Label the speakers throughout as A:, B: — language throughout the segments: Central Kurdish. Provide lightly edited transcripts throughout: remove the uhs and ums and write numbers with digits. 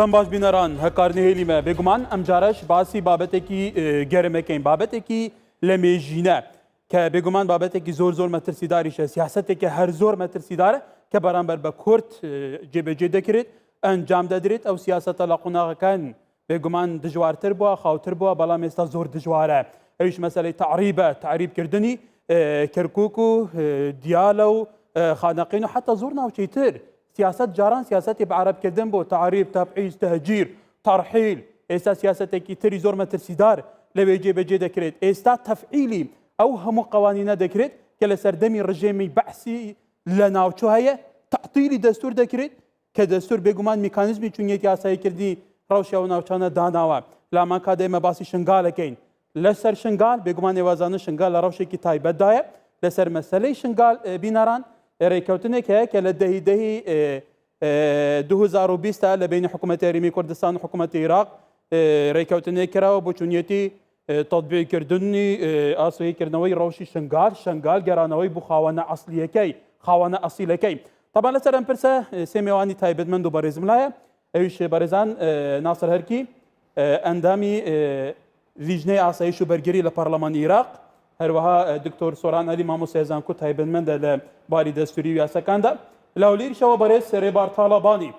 A: دەم باش بینەران هەکار نهێلیمە بێگومان ئەمجارەش باسی بابەتێکی گەرمەکەین بابەتێکی لە مێژینە کە بێگومان بابەتێکی زۆر زۆر مەترسیداریشە سیاسەتێکی هەر زۆر مەترسیدارە کە بەرامبەر بە کورد جێبەجێ دەکرێت ئەنجام دەدرێت ئەو سیاسەتە لە قۆناغەکان بێگومان دژوارتر بووە خاوتر بووە بەڵام ئێستا زۆر دژوارە ئەویش مەسەلەی تەعریبە تەعریبکردنی کەرکک و دیالە و خانەقین و حتا زۆر ناوچەی تر سیاست جاران سیاسەتی بە عەرەبکردن بۆ تەعریب تەبعیز تەهجیر تەرحیل ئێستا سیاسەتێکی تری زۆر مەترسیدار لەوێ جێبەجێ دەکرێت ئێستا تەفعیلی ئەو هەموو قوانینە دەکرێت کە لە سەردەمی ڕژێمی بەعسی لە ناوچۆ هەیە تەعتیلی دەستور دەکرێت کە دەستور بێگومان میکانیزمی چونیەتی یاساییکردنی ڕەوشی ئەو ناوچانە داناوە لامان کات ئێمە باسی شنگالەکەین لەسەر شنگال بێگومان ئێوازانە شنگال لە ڕەوشێکی تایبەتدایە لەسەر مەسەلەی شنگال بینەران ڕێککەوتنێک هەیە کە لە دەهی دەهی 2020 لە بینی حکوومەتی هەرێمی کوردستان و حکوومەتی عێراق ڕێککەوتنێک کراوە بۆ چونیەتی تەتبیقکردنی ئاساییکردنەوەی ڕەوشی شنگال، شنگال گەرانەوەی بۆ خاوەنە ئەسلیەکەی، خاوەنە ئەسیلەکەی. تەبعەن لەسەر ئەم پرسە سێ مێوانی تایبەتمەند و بەڕێزم لایە، ئەویش بەڕێزان ناسر هەرکی، ئەندامی لیژنەی ئاسایش و بەرگری لە پەرلەمانی ئیراق، هەروەها دکتۆر سۆران عەلی مامۆستای زانکۆ تایبەتمەندە لە باری دەستوری و یاساکاندا. لە هەولێریشەوە بەڕێز رێبار تاڵەبانی،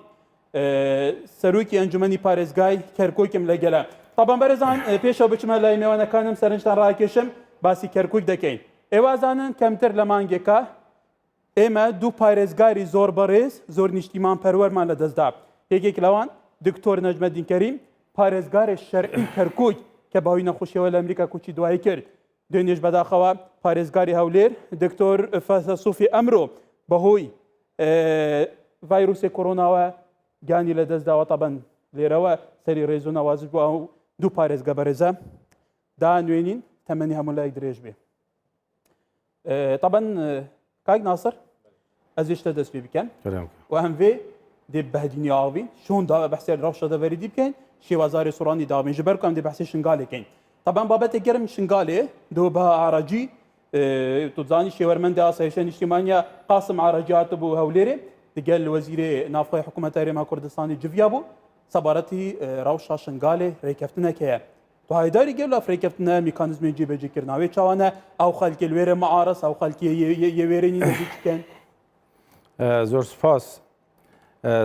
A: سەرۆکی ئەنجومەنی پارێزگای کەرکوکم لەگەلە. تەبەن بەرێزان پێشەوە بچمە لای مێوانەکانم سەرنجتان ڕاکێشم باسی کەرکوک دەکەین. ئێوە ئەزانن کەمتر لە مانگێکە ئێمە دوو پارێزگاری زۆر بەڕێز زۆر نیشتیمان پەروەرمان لەدەستدا. یەکێک لەوان دکتۆر نەجمەدین کەریم پارێزگاری شەرعی کەرکوک کە بەهۆی نەخۆشیەوە لە ئەمریکا کوچی دوایی کرد. دوێنێش بەداخەوە پارێزگاری هەولێر دکتۆر فەسە سوفی ئەمرۆ بەهۆی ڤایرۆسی کۆرۆناوە گیانی لەدەستداوە تەبەن لێرەوە سەری ڕێز و نەوازش بۆ ئەو دوو پارێزگە بەرێزە دانوێنین تەمەنی هەموو لایەک درێژ بێ تەبەن کاک ناسر ئەز شتە دەست پێ بکەن و ئەم vê dê behdînî avîn şon da behsê rewşa deverî dî bikein şêwazarê soranî dabin ji ber ku em dê behsê şingalê kein taban babetê germ şingalê do beha aracî tu dizanî şêwermendê asayişa nîştîmaniya Qasim Aracî hatibû Hewlêrê digel wezîrê navxweyê hikûmeta Herêma Kurdistanê civiya bû sebaretî rewşa şingalê rêkeftinek heye Tu haydarî gelo ev rêkeftina mîkanîzmên cîbecîkirina wê çawa ne? Ew xelkê li wê re miaris, ew xelkê yê wê rê nîne jî çi kin?
B: Zor spas.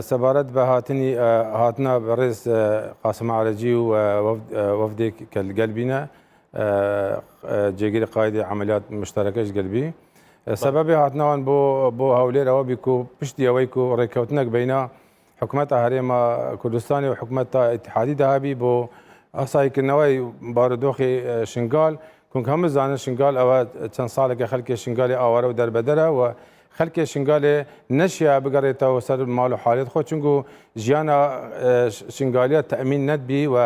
B: Sebaret bi hatinî hatina birêz Qasim Arecî û wefdêk ke li gel bîne cêgirê qaîdê emeliyat muştereke ji gel bî. Sebebê hatina wan bo bo Hewlêr ewe bî ku piştî ewey ku rêkewtinek beyna حکومەتا هەرێما کوردستانی و حکومەتا ئیتحادی دەهابی بۆ ئاساییکردنەوەی بارودۆخی شنگال کونک هەموو زانن شنگال ئەوە چەند ساڵێکە خەلکێ شنگالی ئاوارە و دەربەدەرە و خەلکێ شنگالێ نەشیا بگەڕێتەوە سەر ماڵ و حالێت خۆ چونکو ژیانە شنگالیە تەئمین نەدبی و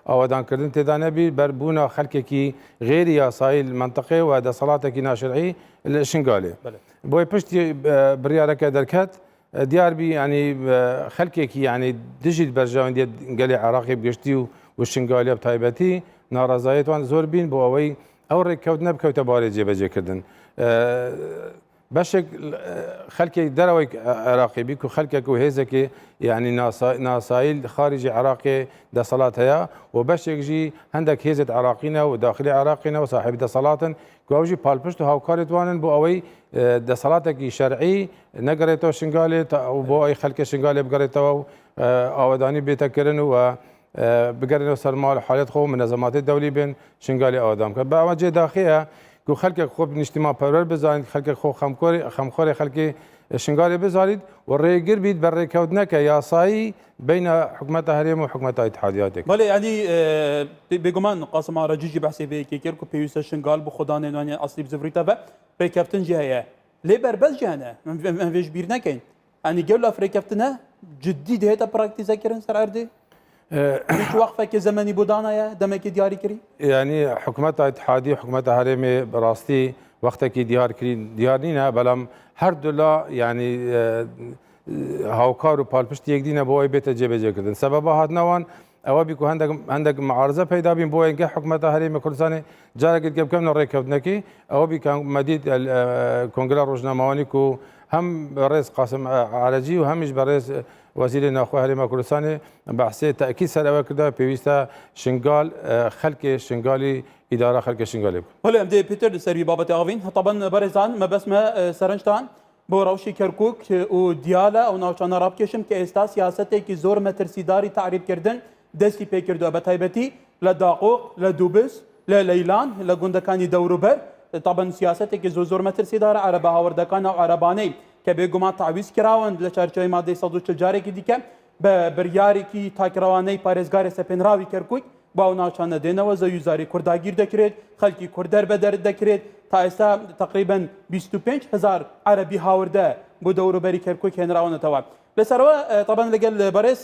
B: ئاوادانکردن تێدا نەبی بەربوونە خەلکێکی غێری یاسایی منطقێ و دەسەڵاتێکی ناشرعی لە شنگالێ بۆی پشتی بڕیارەکە دەرکەت دیار بی یانی خەلکێکی یانی دژی بەرژەوەندیە گەلی عێراقی بگشتی و و شنگالیە بتایبەتی ناڕەزایەتوان زۆر بین بۆ ئەوەی ئەو ڕێککەوتنە بکەوتە بارێ جێبەجێکردن. بەشێک خەلکێک دەرەوەی عێراقی بیک و خەلکێک و هێزێکی یعنی ناسایل خارجی عراقی دەسەڵات هەیە و بەشێک ژی هەندێک هێزت عراقینە و داخلی عراقینە و صاحب دەسەڵاتن گواوژی پاڵپشت و هاوکارتوانن بۆ ئەوەی دەسەڵاتێکی شەرعی نەگەڕێتەوە شنگالێ و بۆ ئەوەی خەلکە شنگالێ بگەڕێتەوە و ئاوەدانی بێتەکردن و بگەڕێنەوە سەر ماڵ حالەت خۆ منەزەماتی دەولی بن شنگالی ئاوەدان بکە بە ئەوە جێ داخەیە کو خەلکێک خۆ نیشتیمان پەروەر بزانیت خەلکێک خۆ خەمخۆری خەمخۆری خەلکی شنگالی بزانیت و ڕێگر بیت بە ڕێکەوتنەکە یاسایی بین حکومەتە هەرێم و حکومەتە ئیتحادیاتێک.
A: بەڵێ یعنی بێگومان قاسم ئارەجی جی بەحسێ vê yekê kir ku pêwîste Şingal bi xwedanên wan yên eslî bizivriîte ve rêkeftin jî heye. Lê berbest jî hene. Em vê ji bîr nekein. Yanî gelo ev rêkeftine cidî dihête praktîzekirin ser erdê? Hiç weqfekê zemenî bo danaye demekê diyarî kirî?
B: Yanî hikûmeta îtihadî hikûmeta herêmê bi rastî wextekî diyar kirî diyar nîne belam her du la yanî hawkar û palpiştî yek dîne bo wê bête cêbecêkirdin. Sebeba hatina wan. ئەوە بی کو هەندێک هەندێک معارزە پەیدا بین بۆ ئینکە حکومەتە هەرێمی کوردستانی جارێکی دیکە بکەونە ڕێککەوتنەکی ئەوە بی کە مەدید کۆنگرە ڕۆژنامەوانی کو هەم بەڕێز قاسم عارەجی و هەمیش بەڕێز وەزیری ناوخۆی هەرێمە کوردستانی بەحسێ تەئکید سەر ئەوە کردەوە پێویستە شنگال خەلکێ شنگالی ئیدارە خەلکێ شنگالی بکەن.
A: بەڵێ ئەم دێ پتر لەسەر وی بابەتێ ئاڤین تەبەن بەڕێزان مەبەستمە سەرنجتان بۆ ڕەوشی کەرکوک و دیالە ئەو ناوچانە ڕابکێشم کە ئێستا سیاسەتێکی زۆر مەترسیداری تەعریبکردن دەستی پێکردووە بە تایبەتی لە داقوق لە دوبز لە لەیلان لە گوندەکانی دەوروبەر تابەن سیاسەتێکی زۆر زۆر مەترسیدارە عەرەبە هاوردەکان ئەو عەرەبانەی کە بێگومان تەعویز کراون لە چارچێوەی مادەی 140 جارێکی دیکە بە بریارێکی تاکڕەوانەی پارێزگاری سەپێنراوی کەرکوک بۆ ئەو ناوچانە دێنەوە زەوی و زاری کورد داگیر دەکرێت خەلکی کورد دەربەدەر دەکرێت تا ئێستا تقریبا 25 هزار عەرەبی هاوردە بۆ دەوروبەری کەرکوک هێنراونەتەوە لەسەرەوە تەبەن لەگەل بەڕێز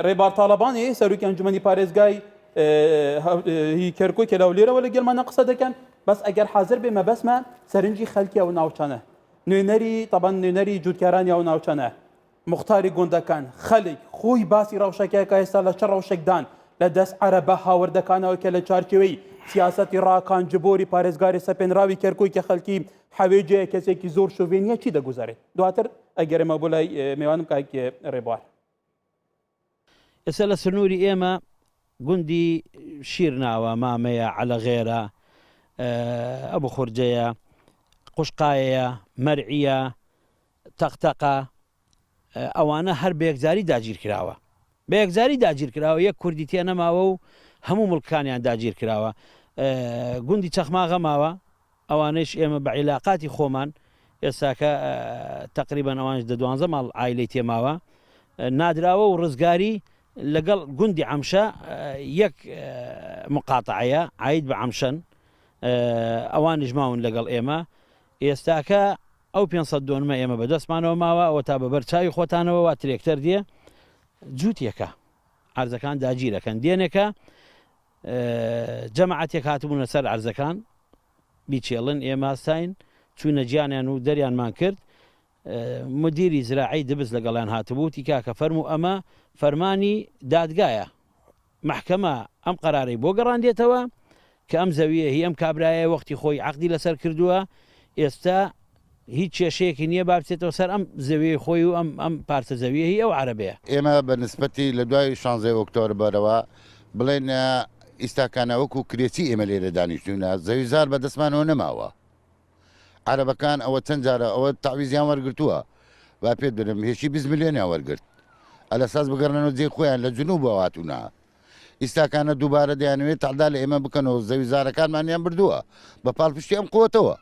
A: ڕێبار تاڵەبانی سەرۆکی ئەنجومەنی پارێزگای هی کەرکوک لە هەولێرەوە لەگەلمانە قسە دەکەن بەس ئەگەر حاضر بێ مەبەستمە سەرنجی خەلکی ئەو ناوچانە نوێنەری تەبەن نوێنەری جوتکارانی ئەو ناوچانە موختاری گوندەکان، خەلک، خۆی باسی ڕەوشەکە کە ئێستا لە چ ڕەوشێکدان لە دەست عەرەبە هاوردەکانەوە کە لە چارچێوەی سیاسەتی ڕاکان جبۆری پارێزگاری سەپێنراوی کەرکوک کە خەلکی حەوێجەیە کەسێکی زۆر شۆڤێنیە چی دەگوزارێت دواتر ئەگەرێمە بۆ لای مێوانم کاک ڕێبوار.
C: ئێستا لە سنووری ئێمە گوندی شیرناوە، مامەیە، عەلەغێرە، ئەبوخورجەیە، قوشقایەیە، مەرعیە، تەقتەقە، ئەوانە هەر بە یەکجاری داگیرکراوە. بە یەکجاری داگیرکراوە، یەک کوردی تێ نەماوە و هەموو مڵکەکانیان داگیرکراوە. گوندی چەخماغە ماوە، ئەوانەیش ئێمە بە عیلاقاتی خۆمان ئێستاکە تەقریبەن ئەوانیش دە دوانزە ماڵ عایلەی تێ ماوە نادراوە و ڕزگاری لەگەڵ گوندی عەمشە یەک مقاتعەیە عاید بە عەمشەن ئەوانیش ماون لەگەڵ ئێمە ئێستاکە ئەو 500 دۆنمە ئێمە بەدەستمانەوە ماوە ئەوە تا بەبەر چاوی خۆتانەوە وا ترێکتەر دێ جووتێکە عەرزەکان داگیرەکەن دێنێکە جەماعەتێک هاتبوونە سەر عەرزەکان بیچێڵن ئێمە هەستاین چووینە گیانیان و دەریانمان کرد مدیری زراعی دبس لەگەڵیان هاتبوو وتی کاکە فەرموو ئەمە فەرمانی دادگایە مەحکەمە ئەم قەرارەی بۆ گەڕاندێتەوە کە ئەم زەویە هی ئەم کابرایە وەختی خۆی عەقدی لەسەر کردووە ئێستا هیچ کێشەیەکی نییە با بچێتەوە سەر ئەم زەویەی خۆی و ئەم ئەم پارچە زەویە هی ئەو عەرەبەیە.
D: ئێمە بە نسبەتی لە دوای شانزەی ئۆکتۆربەرەوە بڵێن ئیستاکانە وەکو کرێچی ئێمە لێرە دانیشتوینە زەوی زار بە دەستمانەوە نەماوە عەرەبەکان ئەوە چەند جارە ئەوە تەعویزیان وەرگرتووە با پێت بنم هێشی 20 ملیۆنیان وەرگرت ئەلەساس بگەڕنەوە جێی خۆیان لە جنوبەوە هاتوونە ئیستاکانە دووبارە دەیانەوێت تەعدا لە ئێمە بکەنەوە زەوی زارەکانمانیان بردووە بە پاڵپشتی ئەم قوتەوە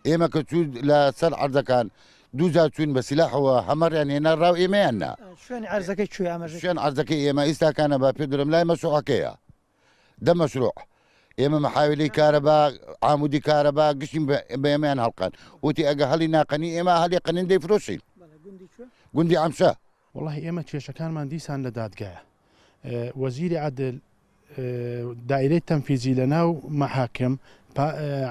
D: ئێمە کە چوو لە سەر عەرزەکان دوو جار چوین بە سیلاحەوە هەمەڕیان هێنا ڕاو ئێمەیان نا.
E: شوێنی عەرزەکەی کوێ ئاماژەی.
D: شوێن عەرزەکەی ئێمە ئیستاکانە با پێت بڵێم لای مەشروعەکەیە دە مەشروع ئێمە محاویلەی کارەبا عامودی کارەبا گشتین بە ئێمەیان هەڵقان وتی ئەگە هەڵی ناقەنی ئێمە هەڵی قەنین دەیفرۆشین گوندی عەمشە.
F: وەڵاهی ئێمە کێشەکانمان دیسان لە دادگایە وەزیری عەدل دائیرەی تەنفیزی لە ناو مەحاکم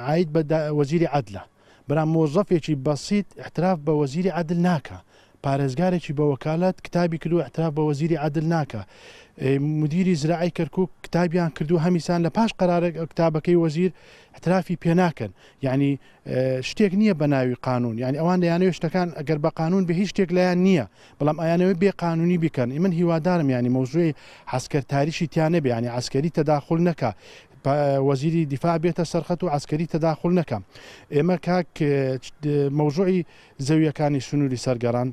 F: عاید بە وەزیری عەدلە برام مۆزەفێکی بەسیت احتراف بە وەزیری عەدل ناکا پارێزگارێکی بە وەکالەت کتابی کردو احتراف بە وەزیری عەدل ناکا مدیری زراعی کەرکک کتابیان کردو هەمیسان لە پاش قەرارە کتابەکەی وەزیر احترافی پێناکەن یعنی شتێک نییە بە ناوی قانون یعنی ئەوان دەیانەوێت شتەکان ئەگەر بە قانون بێ هیچ شتێک لایان نییە بەڵام ئەیانەوێت بێ قانونی بکەن من هیوادارم یعنی مەوزوعی عەسکەرتاریشی تیا نەبێ یعنی عەسکەری تەداخول نەکا وەزیری دیفاع بێتە سەرخەت و عەسکەری تەداخول نەکا ئێمە کاک مەوزوعی زەویەکانی سنووری سەرگەڕان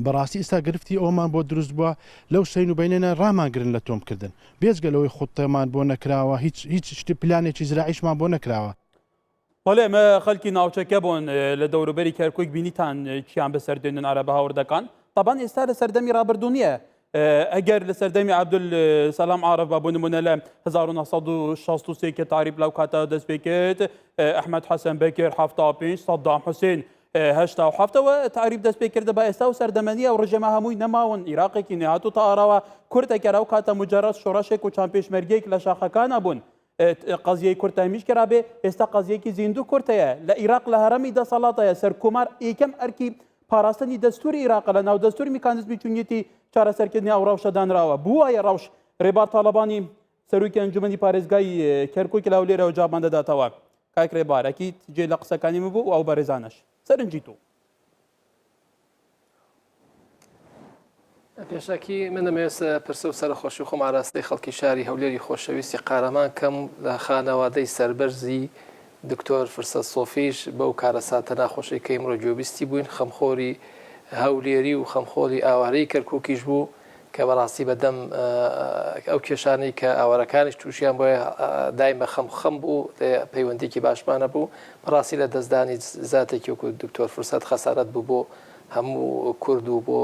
F: بەڕاستی ئێستا گرفتی ئەومان بۆ دروست بووە لەو سین و بینێنە ڕامانگرن لە تۆمکردن بێجگە لەوەی خوتەمان بۆ نەکراوە هیچ هیچ شتی پلانێکی زراعیشمان بۆ نەکراوە.
A: بەڵێ ئەمە خەلکی ناوچەکە بوون لە دەوروبەری کەرکوک بینیتان چیان بەسەر دێنن عەرەبە هاوردەکان تەبان ئێستا لە سەردەمی ڕابردوو نییە ئەگەر لە سەردەمی عەبدول سەلام عارف با بۆ نمونە لە 1963 کە تاریب لەو کاتە دەست پێ کرد ئەحمەد حەسەن بەکر 75 سەدام حوسێن 87ەوە تاریب دەست پێ کردە بە ئێستا و سەردەمەنیە و ڕژێمە هەمووی نەماون عیراقێکی نهات و تاراوە کوردەکەرا و کاتە مجرد شۆڕشێک و چەند پێشمەرگێک لە شاخەکانە بوون قەزیەی کورد تەهمیش کرابێ، ئێستا قەزیەکی زیندوو کورد هەیە لە ئیراق لە هەرەمی دەسەڵاتەیە، سەرکۆمار یەکەم ئەرکی پاراستنی دەستوری ئیراقە لە ناو دەستور میکانیزمی چونیەتی چارەسەرکردنی ئەو ڕەوشە دانراوە. بووایە ڕەوش ڕێبار تاڵەبانی سەرۆکی ئەنجومەنی پارێزگای کەرکوک لە هەولێرەوە جوابمان دەداتەوە. کاک ڕێبار ئەکید جێ لە قسەکانی من بوو و ئەو بەڕێزانەش. سەرنجی تۆ.
E: پێشەکی من دەمەوێت پرسە و سەرەخۆشی خۆم ئاراستەی خەڵکی شاری هەولێری خۆشەویستی قارەمان کەم لە خانەوادەی سەربەرزی دکتۆر فرسەت سۆفیش بەو کارەساتە ناخۆشەی کە ئیمڕۆ گوێبیستی بووین خەمخۆری هەولێری و خەمخۆری ئاوارەی کەرکوکیش بوو کە بەڕاستی بە دەم ئەو کێشانەی کە ئاوارەکانیش تووشیان بۆیە دایمە خەم خەم بوو پەیوەندیکی باشمانە بوو بەڕاستی لە دەستدانی زاتێکی وەکو دکتۆر فرسەت خەسارەت بوو بۆ هەموو کورد و بۆ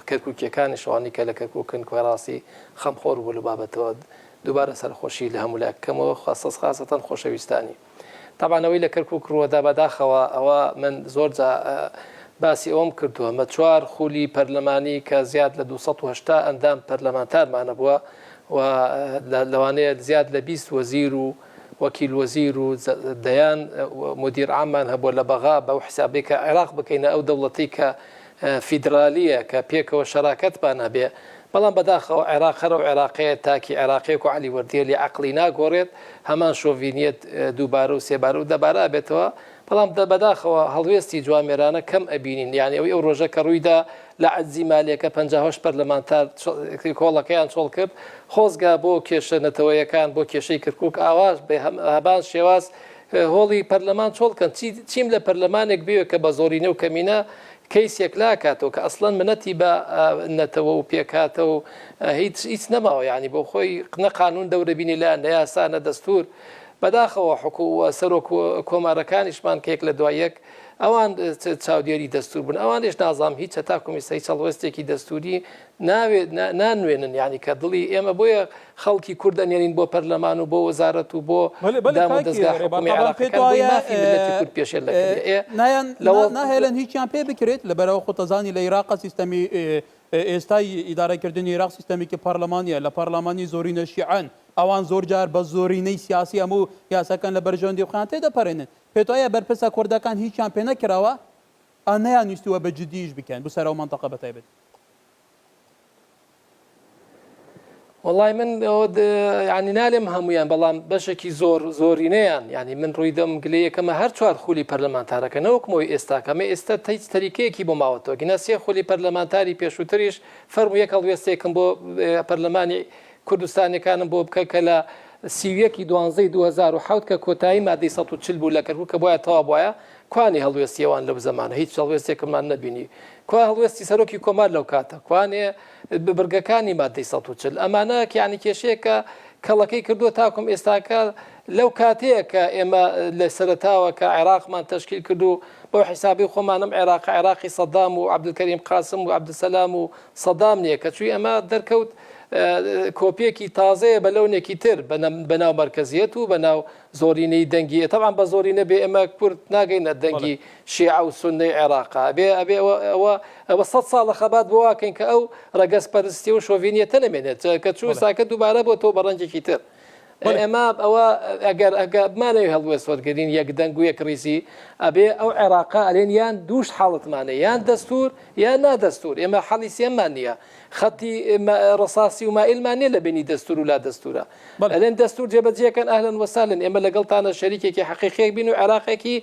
E: کەرکوکیەکانیش ئەوانەی کە لە کەرکوکن بەڕاستی خەمخۆر بوو لە بابەتەوە دووبارە سەرخۆشی لە هەموو لایەک کەمەوە خاصە خاصەتەن خۆشەویستانی تابان ئەوەی لە کەرکک ڕووەدا بەداخەوە ئەوە من زۆر جا باسی ئەوم کردووە مە چوار خولی پەرلەمانی کە زیاد لە 280 ئەندام پەرلەمانتارمانە بووە و لەوانەیە زیاد لە 20 وەزیر و وەکیل وەزیر و دەیان مدیر عامان هەبووە لە بەغا بەو حسابەی کە عێراق بکەینە ئەو دەوڵەتی کە فیدرالیە کە پێکەوە شەراکەتمان هەبێ بەڵام بەداخەوە عێراق هەر ئەو عێراقەیە تاکی عێراقیەک و عەلی وەردیە لێ عەقڵی ناگۆڕێت هەمان شۆڤینیەت دووبارە و سێبارە و دەبارە ئەبێتەوە بەڵام بەداخەوە هەڵوێستی جوامێرانە کەم ئەبینین یانی ئەوەی ئەو ڕۆژە کە ڕوویدا لە عەجزی مالێکە 58 پەرلەمانتار کۆڵەکەیان چۆڵ کرد خۆزگا بۆ کێشە نەتەوەیەکان بۆ کێشەی کرکوک ئاواش بێ هەمان شێواز هۆڵی پەرلەمان چۆڵ کەن چی چیم لە پەرلەمانێک بوێ کە بە زۆرینە و کەمینە کەیس یەکلاکاتەوە کە ئەسڵەن منەتی بە نەتەوە و پێکهاتە و هیچ هیچ نەماوە یعنی بۆ خۆی نە قانون دەورەبینی لایان نە یاسا نە دەستور بەداخەوە حکو و سەرۆک کۆمارەکانیشمان کە یەک لە دوای یەک ئەوان چاودێری دەستور بوون ئەوانیش نازام هیچ هەتاکو ئێستا هیچ هەڵوێستێکی دەستوری ناوێت نانوێنن یعنی کە دڵی ئێمە بۆیە خەڵکی کورد ئەنێرین بۆ پەرلەمان و بۆ وەزارەت و بۆ دام و دەزگا حکومی عێراقیەکان بۆی مافی مللەتی کورد پێشێل دەکرێ ئێ
A: لەوە ناهێلن هیچیان پێ بکرێت لەبەرئەوە خۆتەزانی لە ئیراقە سیستەمی ئێستای ئیدارەکردنی ئیراق سیستەمێکی پەرلەمانیە لە پەرلەمانی زۆرینە شیعەن ئەوان زۆر جار بە زۆرینەی سیاسی هەموو یاساکان لە بەرژەوەندی خۆیان تێدەپەرێنن پێت وایە بەرپرسە کوردەکان هیچیان پێ نەکراوە ئا نەیانویستووە بە جدی ئیش بکەن بۆ سەر ئەو مەنتەقە بە تایبەتی؟
E: وەڵای من ینی نالێم هەمویان بەڵام بەشێکی زۆر زۆرینەیان ینی من ڕووی دەم گلەیەکەمە هەر چوار خولی پەرلەمانتارەکە نەوەکمەوەی ئێستاکەمە ئێستا هیچ تەریکەیەکی بۆ ماوەتەوە گینا سێ خولی پەرلەمانتاری پێشووتریش فەرمو یەک هەڵوێستێکم بۆ پەرلەمانی کوردستانیەکانم بۆ بکە کە لە 31 دوانزەی 2007 کە کۆتایی مادەی 140 بوو لە کەرکوک کە بۆیە تەوا بواە کوانێ هەڵوێستی ئەوان لەو زەمانە؟ هیچ هەڵوێستێکمان نەبینی. کوا هەڵوێستی سەرۆکی کۆمار لەو کاتە؟ کوانێ بڕگەکانی مادەی 140؟ ئەمانە یانی کێشەیەکە کەڵەکەی کردووە تاکوم ئێستاکە لەو کاتەیە کە ئێمە لە سەرەتاوە کە عێراقمان تەشکیل کرد و بەو حیسابی خۆمانم عێراق عێراقی سەدام و عەبدولکەریم قاسم و عەبدولسەلام و سەدام نییە کە چووی ئەمە دەرکەوت کۆپیەکی تازەیە بە لەونێکی تر بەناو مەرکەزیەت و بەناو زۆرینەی دەنگی تەبعەن بە زۆری نەبێ ئێمە کورد ناگەینە دەنگی شیعە و سوننەی عێراقا ئەبێ ئەبێ ئەوە ئەوە ئەوە سەد ساڵە خەبات بۆ واکەین کە ئەو ڕەگەز پەرستی و شۆڤینیەتە نەمێنێت کە چوو ساکە دووبارە بۆ تۆ بە ڕەنگێکی تر ئێمە ئەوە ئەگەر ئەگە بمانەوێ هەڵوێست وەرگرین یەک دەنگ و یەک ڕیزی ئەبێ ئەو عێراقا ئەلێن یان دووش حاڵەتمانە یان دەستور یان نادەستور ئێمە حەڵی سێممان نییە خەتی ڕەساسی و مائیلمان نییە لە بینی دەستور و لا دەستورە ئەلێن دەستور جێبەجێکەن ئەهلەن وەسالن ئێمە لەگەڵتانە شەریکێکی حەقیقیەک بین و عێراقێکی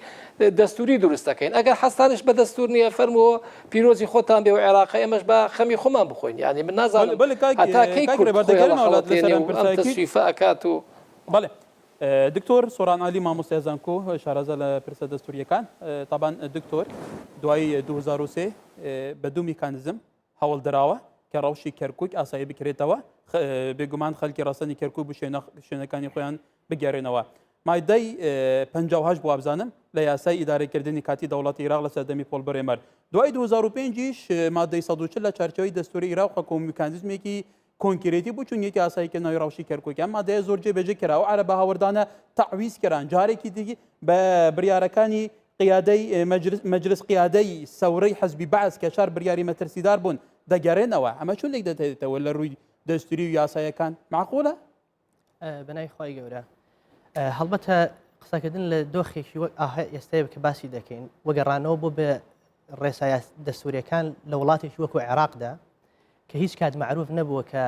E: دەستوری دروست دەکەین ئەگەر حەزتانیش بە دەستور نییە فەرمووە پیرۆزی خۆتان بێ و عێراقە ئێمەش بە خەمی خۆمان بخۆین یعنی من نازانم هەتا کەی کورد خۆی هەڵەخەڵەتێنێ و ئەم تەسویفە ئەکات و
A: بەڵێ دکتۆر سۆران عەلی مامۆستای زانکۆ شارەزا لە پرسە دەستوریەکان تابان دکتۆر دوای 2003 بە دوو میکانزم هەوڵدراوە کە ڕەوشی کەرکوک ئاسایی بکرێتەوە، بێگومان خەلکی ڕەسەنی کەرکوک بۆ شوێنەکانی خۆیان بگەرێنەوە. مادەی 58 بۆ وابزانم لە یاسای ئیدارەکردنی کاتی دەوڵەتی ئیراق لە سەردەمی پۆڵ برێمەر. دوای 2005 یش مادەی 140 لە چارچێوەی دەستوری ئیراق وەکو میکانیزمێکی کۆنکرێتی بۆ چونیەتی ئاساییکردنەوەی ڕەوشی کەرکوک ئەم مادەیە زۆر جێبەجێ کرا و عەرەبە هاوردانە تەعویز کران جارێکی دیکە بە بریارەکانی قیادەی مەجلس قیادەی سەورەی حزبی بەعس کە چار بریاری مەترسیدار بوون دەگەرێنەوە ئەمە چون لێک دەدەێتەوە لە ڕووی دەستوری و یاسایەکان معقولە؟
G: بەناوی خوای گەورە هەڵبەتە قسەکردن لە دۆخێکی وەک ئاها ئێستای کە باسی دەکەین وەگەڕانەوە بۆ بە ڕێسا دەستوریەکان لە وڵاتێکی وەکو عێراقدا. کە هیچ کات مەعروف نەبووە کە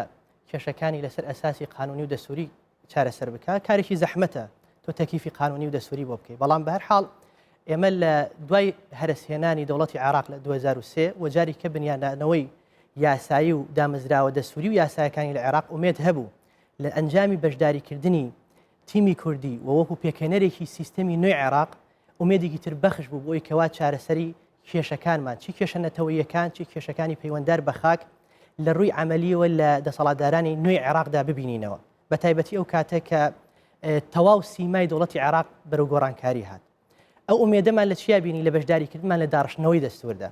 G: کێشەکانی لەسەر ئەساسی قانونی و دەستوری چارەسەر بکە کارێکی زەحمەتە تۆ تەکیفی قانونی و دەستوری بۆ بکەیت بەڵام بە هەر حاڵ ئێمە لە دوای هەرەسهێنانی دەوڵەتی عێراق لە 2003 و جاری کە بنیانانەوەی یاسایی و دامەزراوە دەستوری و یاسایەکانی لە عێراق ئومێد هەبوو لە ئەنجامی بەشداریکردنی تیمی کوردی و وەکو پێکهێنەرێکی سیستەمی نوێی عێراق ئومێدێکی تر بەخش بوو بۆی کەوا چارەسەری کێشەکانمان چی کێشە نەتەوەیەکان چی کێشەکانی پەیوەندار بە خاک لە ڕووی عملیەوە لە دەسەڵاتدارانی نوێی عێراقدا ببینینەوە بە تایبەتی ئەو کاتە کە تەواو سیمای دەوڵەتی عێراق بەرەو گۆڕانکاری هات ئەو ئومێدەمان لە چیا بینی لە بەشداریکردمان لە داڕشتنەوەی دەستوردا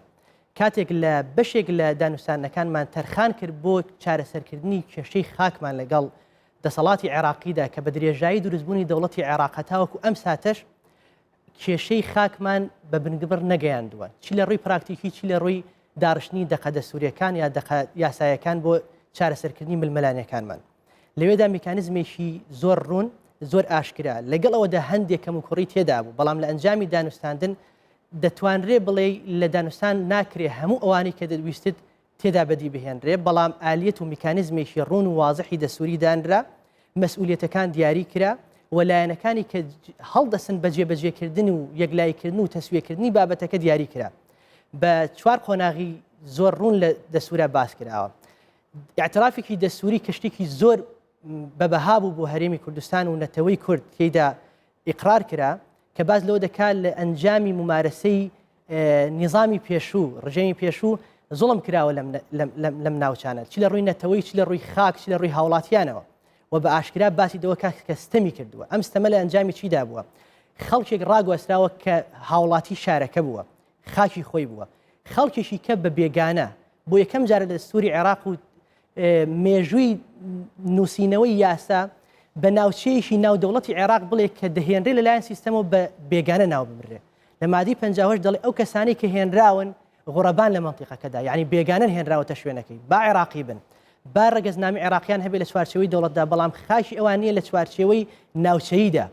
G: کاتێک لە بەشێک لە دانوستانەکانمان تەرخان کرد بۆ چارەسەرکردنی کێشەی خاکمان لەگەڵ دەسەڵاتی عێراقیدا کە بە درێژایی دروستبوونی دەوڵەتی عێراق هەتاوەکو ئەم ساتەش کێشەی خاکمان بە بنگبڕ نەگەیاندووە چی لە ڕووی پراکتیکی چی لە ڕووی داڕشتنی دەقە دەستوریەکان یا دەقە یاسایەکان بۆ چارەسەرکردنی ململانێکانمان لەوێدا میکانزمێکی زۆر ڕوون زۆر ئاشکرا لەگەڵ ئەوەدا هەندێک کەموکوڕی تێدا بوو بەڵام لە ئەنجامی دانوستاندن دەتوانرێ بڵێ لە دانوستان ناکرێ هەموو ئەوانەی کە دەویستت تێدا بەدی بهێنرێ، بەڵام ئالیەت و میکانیزمێکی ڕوون و وازحی دەستووری دانرا، مەسئولیەتەکان دیاری کرا و لایەنەکانی کە هەڵدەسن بە جێبەجێکردن و یەکلاییکردن و تەسویەکردنی بابەتەکە دیاری کرا. بە چوار قۆناغی زۆر ڕوون لە دەستوورا باس کراوە. ئیعترافێکی دەستووری کە شتێکی زۆر بە بەها بوو بۆ هەرێمی کوردستان و نەتەوەی کورد تێیدا ئیقرار کرا کە باس لەوە دەکات لە ئەنجامی مومارەسەی نیزامی پێشوو، ڕژێمی پێشوو زوڵم کراوە لەم ناوچانە چ لە ڕووی نەتەوەی چ لە ڕووی خاک چ لە ڕووی هاوڵاتیانەوە و بە ئاشکرا باسی دەوە کات کە ستەمی کردووە ئەم ستەمە لە ئەنجامی چیدا بووە خەڵکێک ڕاگواستراوە کە هاوڵاتی شارەکە بووە خاکی خۆی بووە خەڵکێکی کە بە بێگانە بۆ یەکەم جارە لە دەستوری عێراق و مێژووی نووسینەوەی یاسا بە ناوچەیەکی ناو دەوڵەتی عێراق بڵێ کە دەهێنرێ لەلایەن سیستەمەوە بە بێگانە ناو ببرێ لە مادەی 58 دەڵێ ئەو کەسانەی کە هێنراون غوڕەبان لە مەنتیقەکەدا یعنی بێگانەن هێنراوەتە شوێنەکەی با عێراقی بن با ڕەگەزنامی عێراقیان هەبێ لە چوارچێوەی دەوڵەتدا بەڵام خاکی ئەوان نییە لە چوارچێوەی ناوچەییدا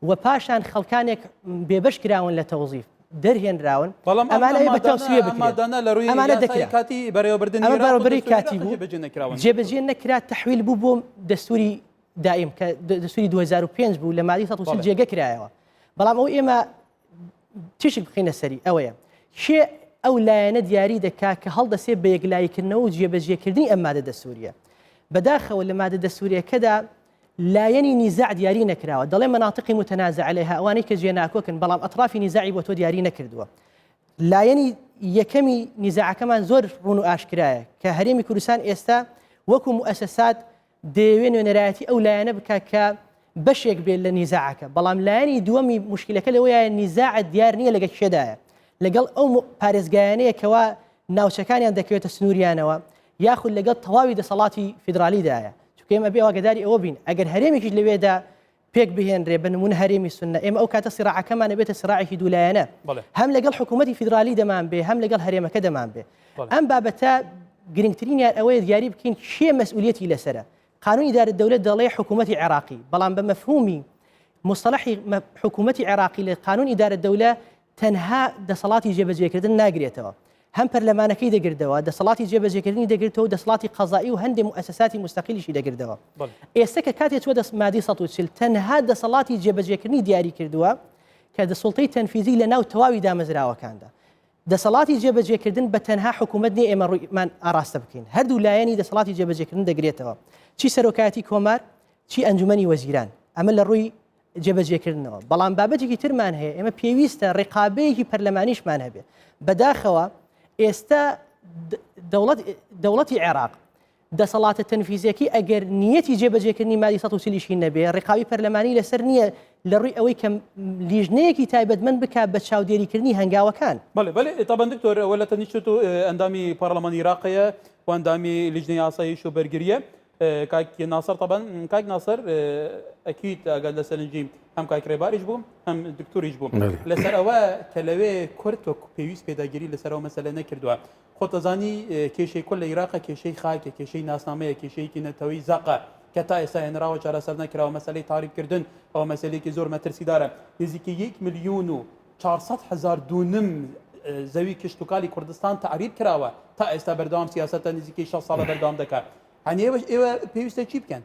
G: و پاشان خەڵکانێک بێبەش کراون لە تەوزیف دەرهێنراون
A: بەڵام
G: ئەمانە
A: ئەم
G: بە تەوسیە
A: مادانە
G: بکرێت
A: مادانە لە ڕووی
G: ئەمانە
A: یاسای
G: دەکرا
A: کاتی بەڕێوەبردنی
G: ئەمە
A: عێراق و
G: بەڕێوەبەری
A: دەستوری
G: کاتی
A: عێراق
G: بوو
A: جێبەجێ نەکراون.
G: جێبەجێ نەکرا تەحویل بوو بۆ دەستوری دائیم کە دەستوری 2005 بوو لە مادەی 140
A: بەڵێ.
G: جێگە کرایەوە بەڵام ئەو ئێمە تیشک بخینە سەری ئەوەیە کێ ئەو لایەنە دیاری دەکا کە هەڵدەسێ بە یەکلاییکردنەوە و جێبەجێکردنی ئەم مادە دەستوریە بەداخەوە لە مادە دەستوریەکەدا لایەنی نیزاع دیاری نەکراوە دەڵێ مناطقی متنازع عليها ئەوانەی کە جێناکۆکن بەڵام ئەطرافی نیزاعی بۆ تۆ دیاری نەکردووە لایەنی یەکەمی نیزاعەکەمان زۆر ڕوون و ئاشکرایە کە هەرێمی کوردستان ئێستا وەکو موئەسەسات دەیەوێ نوێنەرایەتی ئەو لایەنە بکا کە بەشێک بێت لە نیزاعەکە، بەڵام لایەنی دووەمی موشکیلەکە لەوەیە نیزاع دیار نییە لەگەڵ کێدایە، لەگەڵ ئەو پارێزگایانەیە کەوا ناوچەکانیان دەکەوێتە سنووریانەوە یاخود لەگەڵ تەواوی دەسەڵاتی فیدرالیدایە، چونکە ئێمە ئەبێ ئاگەداری ئەوە بین ئەگەر هەرێمێکیش لەوێدا پێک بهێنرێ بە نمونە هەرێمی سوننە ئێمە ئەو کاتە سیراعەکەمان ئەبێتە سیراعێکی دوولایەنە هەم لەگەڵ حکوومەتی فیدرالی دەمان بێ هەم لەگەڵ هەرێمەکە دەمان بێ ئەم بابەتە گرنگترینیان ئەوەیە دیاری بکەین کێ مەسئولیەتی لەسرە قانونی ئیدارە دەولەت دەڵێ حکوومەتی عێراقی بەڵام بە مەفهومی مصطلحی حکوومەتی عێراقی لە قانون ئیدارە دەولە تەنها دەسەڵاتی جێبەجێکردن ناگرێتەوە، هەم پەرلەمانەکەی دەگردەوە، دەسەڵاتی جێبەجێکردنی دەگرتەوە و دەسەڵاتی قەزائی و هەندێ موئەسەساتی موستەقیلیشی دەگردەوە. ئێستە کە کاتێ چووە دەست مادەی 140 تەنها دەسەڵاتی جێبەجێکردنی دیاری کردووە کە سوڵتەی تەنفیزی لە ناو تەواوی دامەزراوەکاندا. دەسەڵاتی جێبەجێکردن بە تەنها حکوومەت نییە ئێمە ڕوویمان ئاڕاستە بکەین، هەردوو لایەنی دەسەڵاتی جێبەجێکردن دەگرێتەوە، چی سەرۆکایەتی کۆمار، چی ئەنجومەنی وەزیران. ئەمە لە ڕووی جێبەجێکردنەوە بەڵام بابەتێکی ترمان هەیە ئێمە پێویستە ڕقابەیەکی پەرلەمانیشمان هەبێ بەداخەوە ئێستا دەوڵەتی عێراق دەسەڵاتە تەنفیزیەکەی ئەگەر نیەتی جێبەجێکردنی مادی 140 نەبێ ڕقاوی پەرلەمانی لەسەر نییە لە ڕووی ئەوەی کە لیژنەیەکی تایبەتمەند بک بە چاودێریکردنی هەنگاوەکان.
A: بەڵێ بەڵێ تابان دکتۆر ئەوە لە تەنیشت و ئەندامی پەرلەمانی عێراقەیە و ئەندامی لیژنەی ئاسایش و بەرگریە کاک ناسر تەبەن کاک ناسر ئەکید ئەگەر لە سەرنجی هەم کاک ڕێباریش بوو هەم دکتۆریش بوو لەسەر ئەوە کە لەوێ کورد وەک پێویست پێداگیری لەسەر ئەو مەسەلە نەکردووە خۆتەزانی کێشەی کورد لە عیراقە کێشەی خاکە کێشەی ناسنامەیە کێشەیەکی نەتەوەی زەقە کە تا ئێستا هێنراوە چارەسەر نەکراوە مەسەلەی تاریبکردن ئەوە مەسەلەیەکی زۆر مەترسیدارە نزیکەی 1 میلیۆن و 400 هەزار دونم زەوی کشتوکالی کوردستان تەعریب کراوە تا ئێستا بەردەوام سیاسەتە نزیکەی 6 ساڵە بەردەوام دەکات هەنی ئێوەش ئێوە پێویستە چی بکەن؟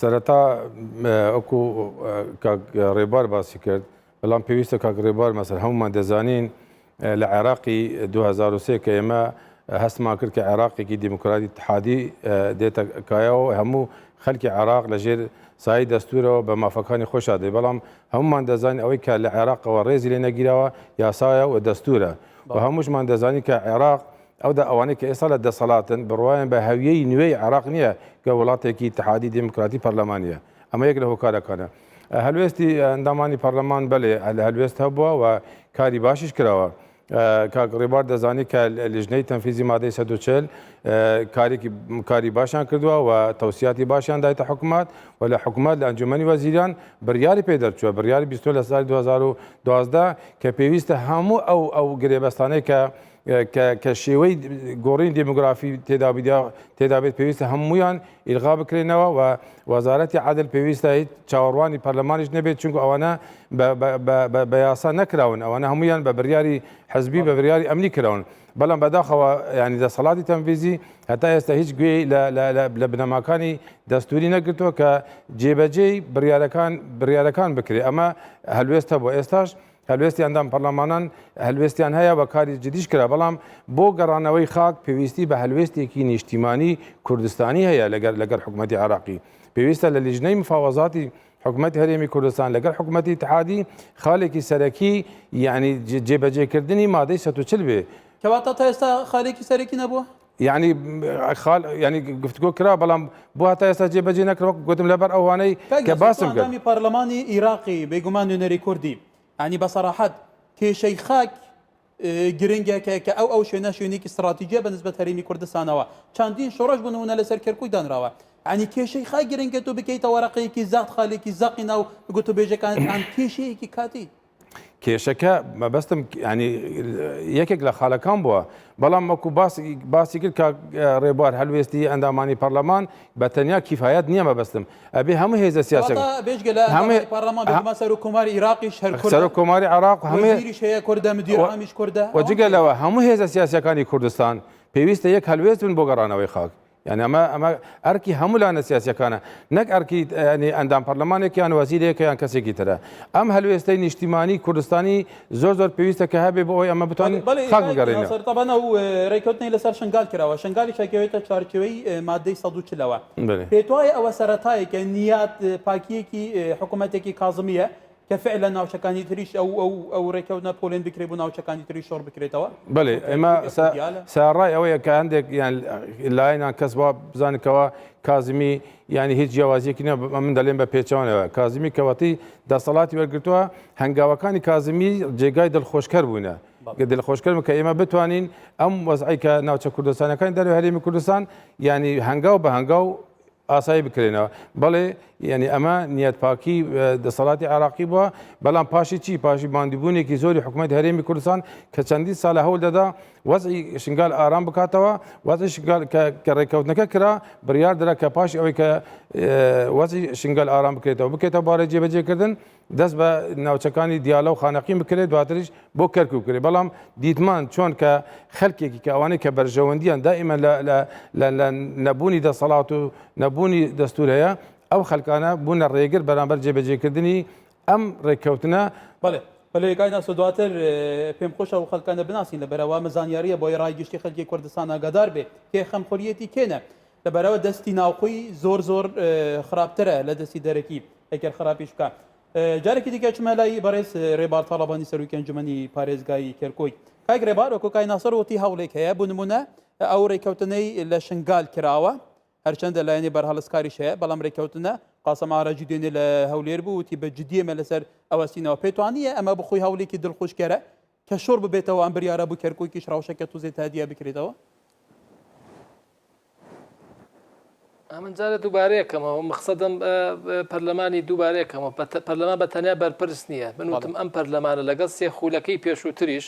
B: سەرەتا وەکو کاک ڕێبار باسی کرد بەڵام پێویستە کاک ڕێبار مەسەر هەمومان دەزانین لە عێراقی 2003 کە ئێمە هەستمان کرد کە عێراقێکی دیموکراتی اتحادی دێتە کایەوە هەموو خەلکی عێراق لەژێر سای دەستورەوە بە مافەکانی خۆشا دێ بەڵام هەمومان دەزانین ئەوەی کە لە عێراقەوە ڕێزی لێ نەگیراوە یاسایە و دەستورە و هەمووشمان دەزانین کە عێراق ئەودا ئەوانەی کە ئێستا لە دەسەڵاتن بڕوایان بە هەویەی نوێی عێراق نییە کە وڵاتێکی اتحادی دیموکراتی پەرلەمانیە ئەمە یەک لە هۆکارەکانە. هەلوێستی ئەندامانی پەرلەمان بەلێ هەلوێست هەبووە و کاری باشیش کراوە. کاک ڕێبار دەزانی کە لیژنەی تەنفیزی مادەی 140 کارێکی کاری باشیان کردووە و تەوسیاتی باشیان دایتە حکومەت و لە حکومەت لە ئەنجومەنی وەزیران بڕیاری پێ دەرچووە بڕیاری 29 لە ساڵی 2012 کە پێویستە هەموو ئەو ئەو گرێبەستانەی کە کە کە شێوەی گۆڕین دێمۆگرافی تێدا تێدا بێت پێویستە هەمویان ئیلغا بکرێنەوە و وەزارەتی عادل پێویستە هیچ چاوەڕوانی پەرلەمانیش نەبێت چونکو ئەوانە بە یاسا نەکراون ئەوانە هەمویان بە بڕیاری حزبی بە بڕیاری ئەمنی کراون بەڵام بەداخەوە ینی دەسەڵاتی تەنفیزی هەتا ئێستا هیچ گوێی لە بنەماکانی دەستوری نەگرتووە کە جێبەجێی بڕیارەکان بڕیارەکان بکرێ ئەمە هەلوێستە بۆ ئێستاش هەلوێستی ئەندام پەرلەمانان هەلوێستیان هەیە و کاری جدیش کرا بەڵام بۆ گەڕانەوەی خاک پێویستی بە هەلوێستێکی نیشتیمانی کوردستانی هەیە لەگەر لەگەر حکوومەتی عراقی پێویستە لە لیژنەی مفاوەزاتی حکوومەت هەرێمی کوردستان لەگەڵ حکوومەتی اتحادی خاڵێکی سەرەکی یعنی جێبەجێکردنی مادەی 140 بێ
A: کەواتە تا ئێستا خالێکی سەرەکی نەبووە؟
B: یعنی خال یعنی گفتگۆ کرا بەڵام بۆ هەتا ئێستا جێبەجێ نەکرا وەک گوتم لەبەر ئەوانەی کە باسم کرد.
A: ئەندامی پەرلەمانی ئیراقی بێگومان نوێنەری کوردی یعنی بە سەراحەت کێشەی خاک گرنگە کە کە ئەو ئەو شوێنە شوێنێکی استراتیژیە بە نسبەت هەرێمی کوردستانەوە چەندین شۆڕش بۆ نمونە لەسەر کەرکوک دانراوە یعنی کێشەی خاک گرنگە تۆ بکەیتە وەرەقەیەکی زەق خالێکی زەقی ناو گوتوبێژەکان ئەم کێشەیەکی کاتی
B: کێشەکە مەبەستم ینی یەکێک لە خاڵەکان بووە بەڵام وەکو باسی باسی کرد کاک ڕێبوار هەلوێستی ئەندامانی پەرلەمان بە تەنیا کیفایەت نییە مەبەستم ئەبێ هەموو هێزە سیاسەکە
A: بێجگە لە هەموو پەرلەمان بێگومان سەرۆک کۆماری عێراقیش هەر کوردە
B: سەرۆک کۆماری عێراق هەموو
A: وەزیریش هەیە کوردە مدیر عامیش کوردە
B: و جگە لەوە هەموو هێزە سیاسیەکانی کوردستان پێویستە یەک هەلوێست بن بۆ گەڕانەوەی خاک یانی ئەمە ئەمە ئەرکی هەموو لایەنە سیاسیەکانە نەک ئەرکی ینی ئەندام پەرلەمانێک یان وەزیرێک یان کەسێکی ترە ئەم هەلوێستەی نیشتیمانی کوردستانی زۆر زۆر پێویستە کە هەبێ بۆ ئەوەی ئەمە بتوانین خاک بگەڕێنەوە.
A: طبعا ئەو ڕێککەوتنەی لەسەر شنگال کراوە شنگالیش ئەکەوێتە چوارچێوەی مادەی 140 ەوە پێت وایە ئەوە سەرەتایەکە نیات پاکیەکی حکوومەتێکی کازمیە کە فعلا ناوچەکانی تریش ئەو ئەو ئەو ڕێکەوتنە پۆلێن بکرێت بۆ ناوچەکانی تریش شۆڕ بکرێتەوە؟
B: بەێ ئێمە سەرڕای ئەوەیە کە هەندێک یان لایەنان کەس وا بزانن کەوا کازمی یعنی هیچ جیاوازیەکی نە من دەلێن بە پێچەوانەوە کازمی کەوەتی دەسەڵاتی وەرگتووە هەنگاوەکانی کازمی جێگای دڵخۆشکەر بوونە دڵخۆشکەر کە ئێمە بتوانین ئەم وەزعی کە ناوچە کوردستانەکانی دەرەوە هەرێمی کوردستان ینی هەنگاو بە هەنگاو ئاسایی بکرێنەوە. بەڵێ یعنی ئەمە نیەت پاکی دەسەڵاتی عێراقی بووە، بەڵام پاشی چی؟ پاشی ماندووبوونێکی زۆری حکوومەت هەرێمی کوردستان کە چەندین ساڵە هەوڵ دەدا وەزعی شنگال ئارام بکاتەوە، وەزعی شنگال کە ڕێککەوتنەکە کرا بڕیار درا کە پاشی ئەوەی کە وەزعی شنگال ئارام بکرێتەوە بکرێتەوە بارەی جێبەجێکردن دەست بە ناوچەکانی دیالە و خانەقین بکرێت دواتریش بۆ کەرکوک بکرێت بەڵام دیتمان چۆن کە خەلکێکی کە ئەوانەی کە بەرژەوەندیان دائیمە لە نەبوونی دەسەڵات و نەبوونی دەستور هەیە ئەو خەلکانە بوونە ڕێگر بەرامبەر جێبەجێکردنی ئەم ڕێککەوتنە.
A: بەڵێ بەڵێ کاک ناسۆ دواتر پێم خۆشە ئەو خەلکانە بناسین لەبەرئەوە ئەمە زانیاریە بۆی ڕای گشتی خەلکی کوردستان ئاگادار بێ کێ خەمخۆریەتی کێنە لەبەرئەوە دەستی ناوخۆی زۆر زۆر خراپترە لە دەستی دەرەکی ئەگەر خراپیش بکە جارێکی دیکە چمە لای بەڕێز ڕێبار تاڵەبانی سەرۆکی ئەنجومەنی پارێزگای کەرکوک کاک ڕێبار وەکو کاک ناسر وتی هەوڵێک هەیە بۆ نمونە ئەو ڕێککەوتنەی لە شنگال کراوە هەرچەندە لایەنی بەرهەڵستکاریش هەیە بەڵام ڕێککەوتنە قاسم ئاراجی دوێنێ لە هەولێر بوو وتی بە جدی ئێمە لەسەر ئەوەستینەوە پێتوانیە ئەمە بخۆی هەوڵێکی دڵخۆشکەرە کە شۆڕ ببێتەوە ئەم بریارە بۆ کەرکوکیش ڕەوشەکە توزێ تادیە بکرێتەوە؟
E: ئەمن جارێ دووبارەیەکەمەوە مەخسەدم پەرلەمانی دووبارەیەکەمەوە پەرلەمان بە تەنیا بەرپرس نییە من وتم ئەم پەرلەمانە لەگەڵ سێ خولەکەی پێشووتریش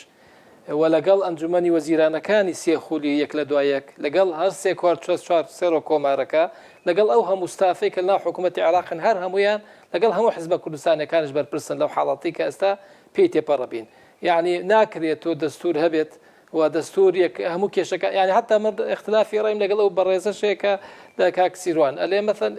E: و لەگەڵ ئەنجومەنی وەزیرانەکانی سێ خولی یەک لە دوای یەک لەگەڵ هەر سێ کوار چوار چوار سەرۆک کۆمارەکە لەگەڵ ئەو هەموو ستافەی کە لەناو حکوومەتی عێراقن هەر هەمویان لەگەڵ هەموو حزبە کوردستانیەکانیش بەرپرسن لەو حاڵەتی کە ئێستا پێی تێپەڕبین. یعنی ناکرێت تۆ دەستور هەبێت و دەستور یەک هەموو کێشەکە یعنی حتا من اختلافی ڕایم لەگەڵ ئەو بەڕێزەش هەیە کە لە کاک سیروان ئەلێ مەثەن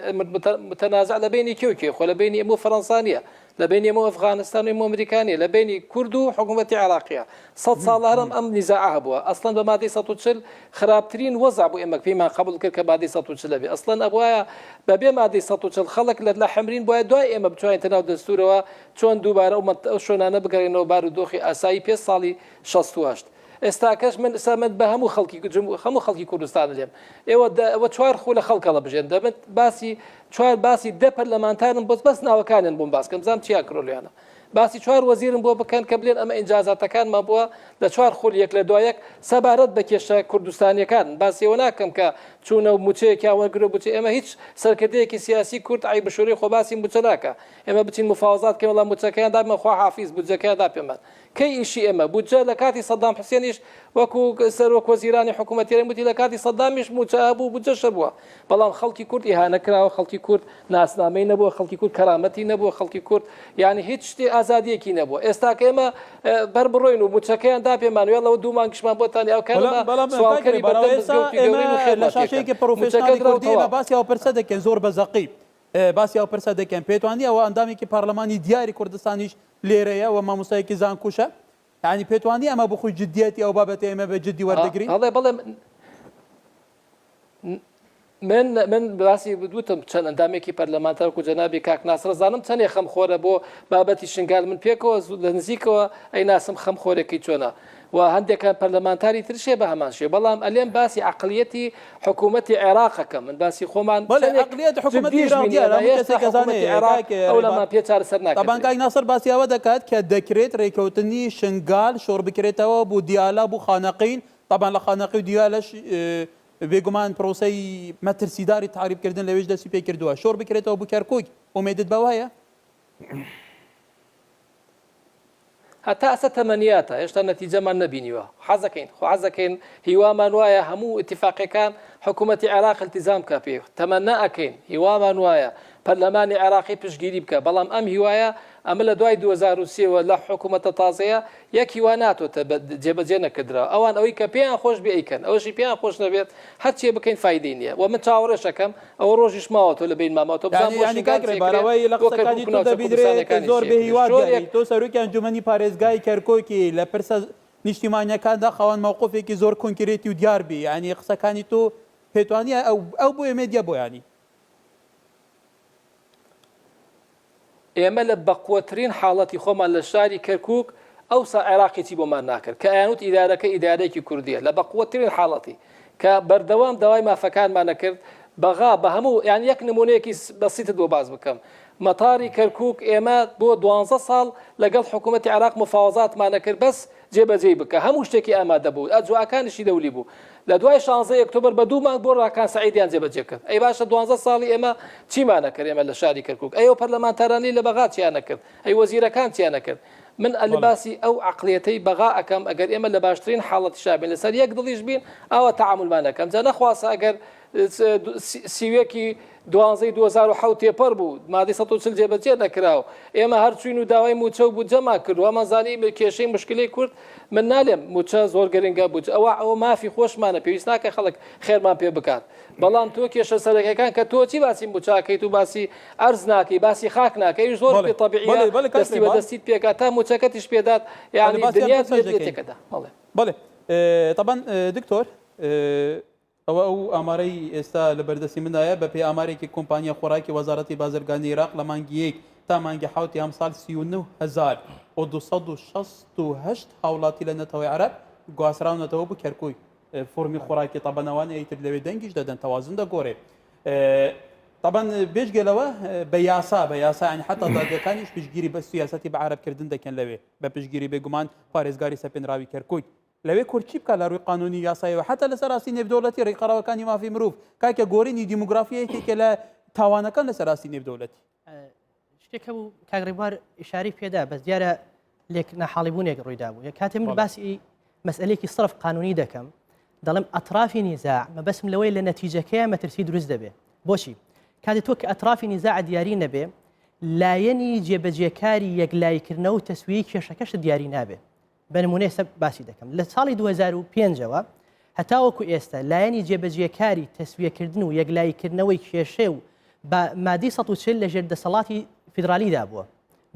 E: متەنازع لە بینی کێ و کێ خۆ لە بینی ئێمە و فەرەنسا نییە لە بینی ئێمە و ئەفغانستان و ئێمە و ئەمریکا نییە لە بینی کورد و حکوومەتی عێراقیە سەد ساڵە هەرم ئەم نیزاعە هەبووە ئەسڵەن بە مادەی 140 خراپترین وەزع بوو ئێمە پێمان قبول کرد کە مادەی 140 بێ ئەسڵەن ئەبوایە بەبێ مادەی 140 خەڵک لە لە حەمرین بوایە دوای ئێمە بتوانێتە ناو دەستورەوە چۆن دووبارە ئەو شوێنانە بگەڕێنەوە بارودۆخی ئاسایی پێش ساڵی 68 ئێستاکەش من ئستا من بە هەموو خەڵکی هەموو خەڵکی کوردستان لێم ئێوە ئەوە چوار خولە خەڵک هەڵەبژێن دەبن باسی چوار باسی دە پەرلەمانتارم بۆ بەس ناوەکانیان بۆم باس کەم بزانم چیا کرۆلیانە باسی چوار وەزیرم بۆ بکەن کە بلێن ئەمە ئینجازاتەکانمان بووە لە چوار خول یەک لە دوای یەک سەبارەت بە کێشە کوردستانیەکان باسی ئەوە ناکەم کە چوونە و موچەیەکیان وەرگرو بچێ ئێمە هیچ سەرکردەیەکی سیاسی کورد عەیب شوورەی خۆ باسی موچە ناکا ئێمە بچین مفاوەزات بکەین وەڵا موچەکەیان دابمە خوا حافیز بودجەکەیان دا پێمان کەی ئیشی ئێمە بودجە لە کاتی سەدام حوسێنیش وەکو سەرۆک وەزیرانی حکوومەتی هەرێم وتی لە کاتی سەدامیش مووچە هەبوو بودجەش هەبووە بەڵام خەڵکی کورد ئیهانە کراوە خەڵکی کورد ناسنامەی نەبووە خەڵکی کورد کەرامەتی نەبووە خەڵکی کورد یعنی هیچ شتێ ئازادیەکی نەبووە ئێستا کە ئێمە بەر بڕۆین و مووچەکەیان دا پێمان وێڵەوە دوو مانگیشمان بۆتان ئەو کارە
A: بەڵام
E: سواڵکەری بەردەم مزگەوتی گەورەین و
A: لە
E: خێرمان پێ
A: شاشەیەکی
E: بکەن
A: پڕۆفێشناڵی
E: مووچەکە دراو
A: کوردی ئێمە
E: تەواو.
A: باسی ئەو پرسە دەکەین زۆر بە زەقی باسی ئەو پرسە دەکەین پێتوان نییە ئەوە ئەندامێکی پەرلەمانی دیاری کوردستانیش لێرەیە و مامۆستایەکی زانکوشە یانی پێتوان نییە ئەمە بخۆی جدیەتی ئەو بابەتە ئێمە بە جدی وەردەگرین؟
E: بەڵێ بەڵێ من من باسی وتم چەند ئەندامێکی پەرلەمانتار و جەنابی کاک ناسرە زانم چەندێ خەمخۆرە بۆ بابەتی شنگال من پێکەوە لە نزیکەوە ئەی ناسم خەمخۆرێکی چۆنە و هەندێکان پەرلەمانتاری ترشێ بە هەمان شێوە بەڵام ئەلێم باسی عەقڵیەتی حکوومەتی عێراقەکەم من باسی خۆمان
A: بەڵێ
E: چەندێک
A: عەقڵیەتی حکوومەتی
E: جدیش
A: عێراق
E: بین
A: دیارە
E: ئێمە
A: هەموو
E: هێشتا
A: کەسێک ئەزانێ
E: حکوومەتی عێراق
A: کاک
E: ئەو
A: ڕێبار
E: لەمان پێ چارەسەر
A: تەبان
E: ناکردرێ.
A: کاک ناسر باسی ئەوە دەکات کە دەکرێت رێکەوتنی شنگال شۆڕ بکرێتەوە بۆ دیالە بۆ خانەقین تەبان لە خانەقی و دیالەش بێگومان پرۆسەی مەترسیداری تەعریب کردن لەوێش دەستی پێ کردووە شۆڕ بکرێتەوە بۆ کەرکوک ئومێدت بەوە هەیە؟
E: هەتا ئەستا تەمەنیاتە هێشتا نەتیجەمان نەبینیوە حەزەکەین خۆ حەزەکەین هیوامان وایە هەموو ئیتیفاقیەکان حکوومەتی عێراق التزام بکە پێی تەمەنا ئەکەین هیوامان وایە پەرلەمانی عێراقی پشتگیری بکە بەڵام ئەم هیوایە ئەمە لە دوای 2023 وە لە حکوومەتە تازەیە یەک هیوا ناتۆتە جێبەجێ نەکردراوە ئەوان ئەوەی کە پێیان خۆش بێ ئەیکەن ئەوەشی پێیان خۆش نەبێت هەرچێ بکەین فایدەی نییە و من چاوەڕێشەکەم ئەوە ڕۆژیش ماوە تۆ لە بەین مامەوە تۆ بزان
A: یانی
E: بۆ
A: یانی
E: شنگال
A: کاک
E: چی
A: ڕێبار
E: ئەکرێ
A: ئەوەی لە
E: بۆ
A: قسەکانی
E: کەرکوک و
A: تۆ
E: ناوچە
A: دەبینرێت
E: کوردستانیەکانیش
A: زۆر
E: چی
A: بێ
E: ئەکرێ
A: هیوا
E: شۆرێک
A: دیاری تۆ سەرۆکی ئەنجومەنی پارێزگای کەرکوکی لە پرسە نیشتیمانیەکاندا خاوەن مەوقفێکی زۆر کۆنکرێتی و دیار بی یانی قسەکانی تۆ پێتوانیە ئەو ئەو بۆ ئێمە دیە بۆ یانی.
E: ئێمە لە بەقوەترین حاڵەتی خۆمان لە شاری کەرکوک ئەوسا عێراق هیچی بۆمان ناکرد کە ئەیانوت ئیدارەکە ئیدارەیەکی کوردیە لە بەقوەترین حاڵەتی کە بەردەوام داوای مافەکانمان ئەکرد بەغا بە هەموو یان یەک نمونەیەکی بەسیتت بۆ باس بکەم مەتاری کەرکوک ئێمە بۆ دوانزە ساڵ لەگەڵ حکوومەتی عێراق مفاوەزاتمان ئەکرد بەس جێبەجێی بکە هەموو شتێکی ئامادە بوو ئەجواکانیشی دەولی بوو لە دوای شانزەی ئۆکتۆبەر بە دوو مانگ بۆ ڕاکان سەعیدیان جێبەجێ کرد ئەی باشە دوانزە ساڵی ئێمە چیمان ئەکرد ئێمە لە شاری کەرکوک ئەی ئەو پەرلەمانتارانەی لە بەغا چیان ئەکرد ئەی وەزیرەکان چیان ئەکرد من ئەل باسی ئەو عەقڵیەتەی بەغا ئەکەم ئەگەر ئێمە لە باشترین حاڵەتیشا بین لەسەر یەک دڵیش بین ئاوا تەعامولمان ئەکەم جا نەخواسە ئەگەر سیویەکی دوانزەی 2007 تێپەڕ بوو مادەی 140 جێبەجێ نەکرا و ئێمە هەر چوین و داوای موچە و بودجەمان کرد وامان زانی کێشەی مشکلەی کورد من نالێم موچە زۆر گرنگە بودجە ئەوە ئەوە مافی خۆشمانە پێویست ناکە خەڵک خێرمان پێ بکات بەڵام تۆ کێشە سەرەکەکان کە تۆ چی باسی موچاکەیت و باسی ئەرز ناکەی باسی خاک ناکەی زۆر پێ تەبیعیە دەستی بە دەستیت پێکات تا موچەکەتیش پێدات یعنی دنیات لێ تێکەدا بەڵێ
A: بەڵێ تەبەن دکتۆر ئەوە ئەو ئامارەی ئێستا لە بەردەستی مندایە، بەپێی ئامارێکی کۆمپانیا خۆراکی وەزارەتی بازرگانی عێراق لە مانگی یەک تا مانگی حەوتی ئەمساڵ 39,268 هاوڵاتی لە نەتەوەی عەرەب گواستراونەتەوە بۆ کەرکوک. فۆرمی خۆراکی تەبەن ئەوانە ئیتر لەوێ دەنگیش دەدەن تەوازن دەگۆرێ. تەبەن بێجگە لەوە بە یاسا بە یاسا یانی حەتا دادگەکانیش پشتگیری بە سیاسەتی بە عەرەبکردن دەکەن لەوێ بە پشتگیری بێگومان پارێزگاری سەپێنراوی کەرکوک. لەوێ کورد چی بکات لە ڕووی قانونی و یاساییەوە حەتا لەسەر ئاستی نێودەوڵەتی ڕێکخراوەکانی مافی مرۆڤ کاکە گۆرینی دیموگرافی یەکێکە لە تاوانەکان لەسەر ئاستی نێودەوڵەتی.
G: شتێک هەبوو کاک ڕێبوار ئیشارەی پێدا بەس دیارە لێک ناحاڵیبوونێک ڕوویدا بوو کاتێ من باسی مەسئلەیەکی سڕف قانونی دەکەم دەڵێم ئەطرافی نیزاع مەبەسم لەوەی لە نەتیجەکەیە مەترسی دروست دەبێ بۆچی کاتێ تۆ کە ئەطرافی نیزاع دیاری نەبێ لایەنی جێبەجێکاری یەکلاییکردنەوە و تەسویەی کێشەکەشت دیاری نابێ. بە نمونە ئێستا باسی دەکەم لە ساڵی 2005ەوە هەتاوەکو ئێستا لایەنی جێبەجێکاری تەسویەکردن و یەکلاییکردنەوەی کێشە و بە مادەی 140 لە ژێر دەسەڵاتی فیدرالیدا بووە.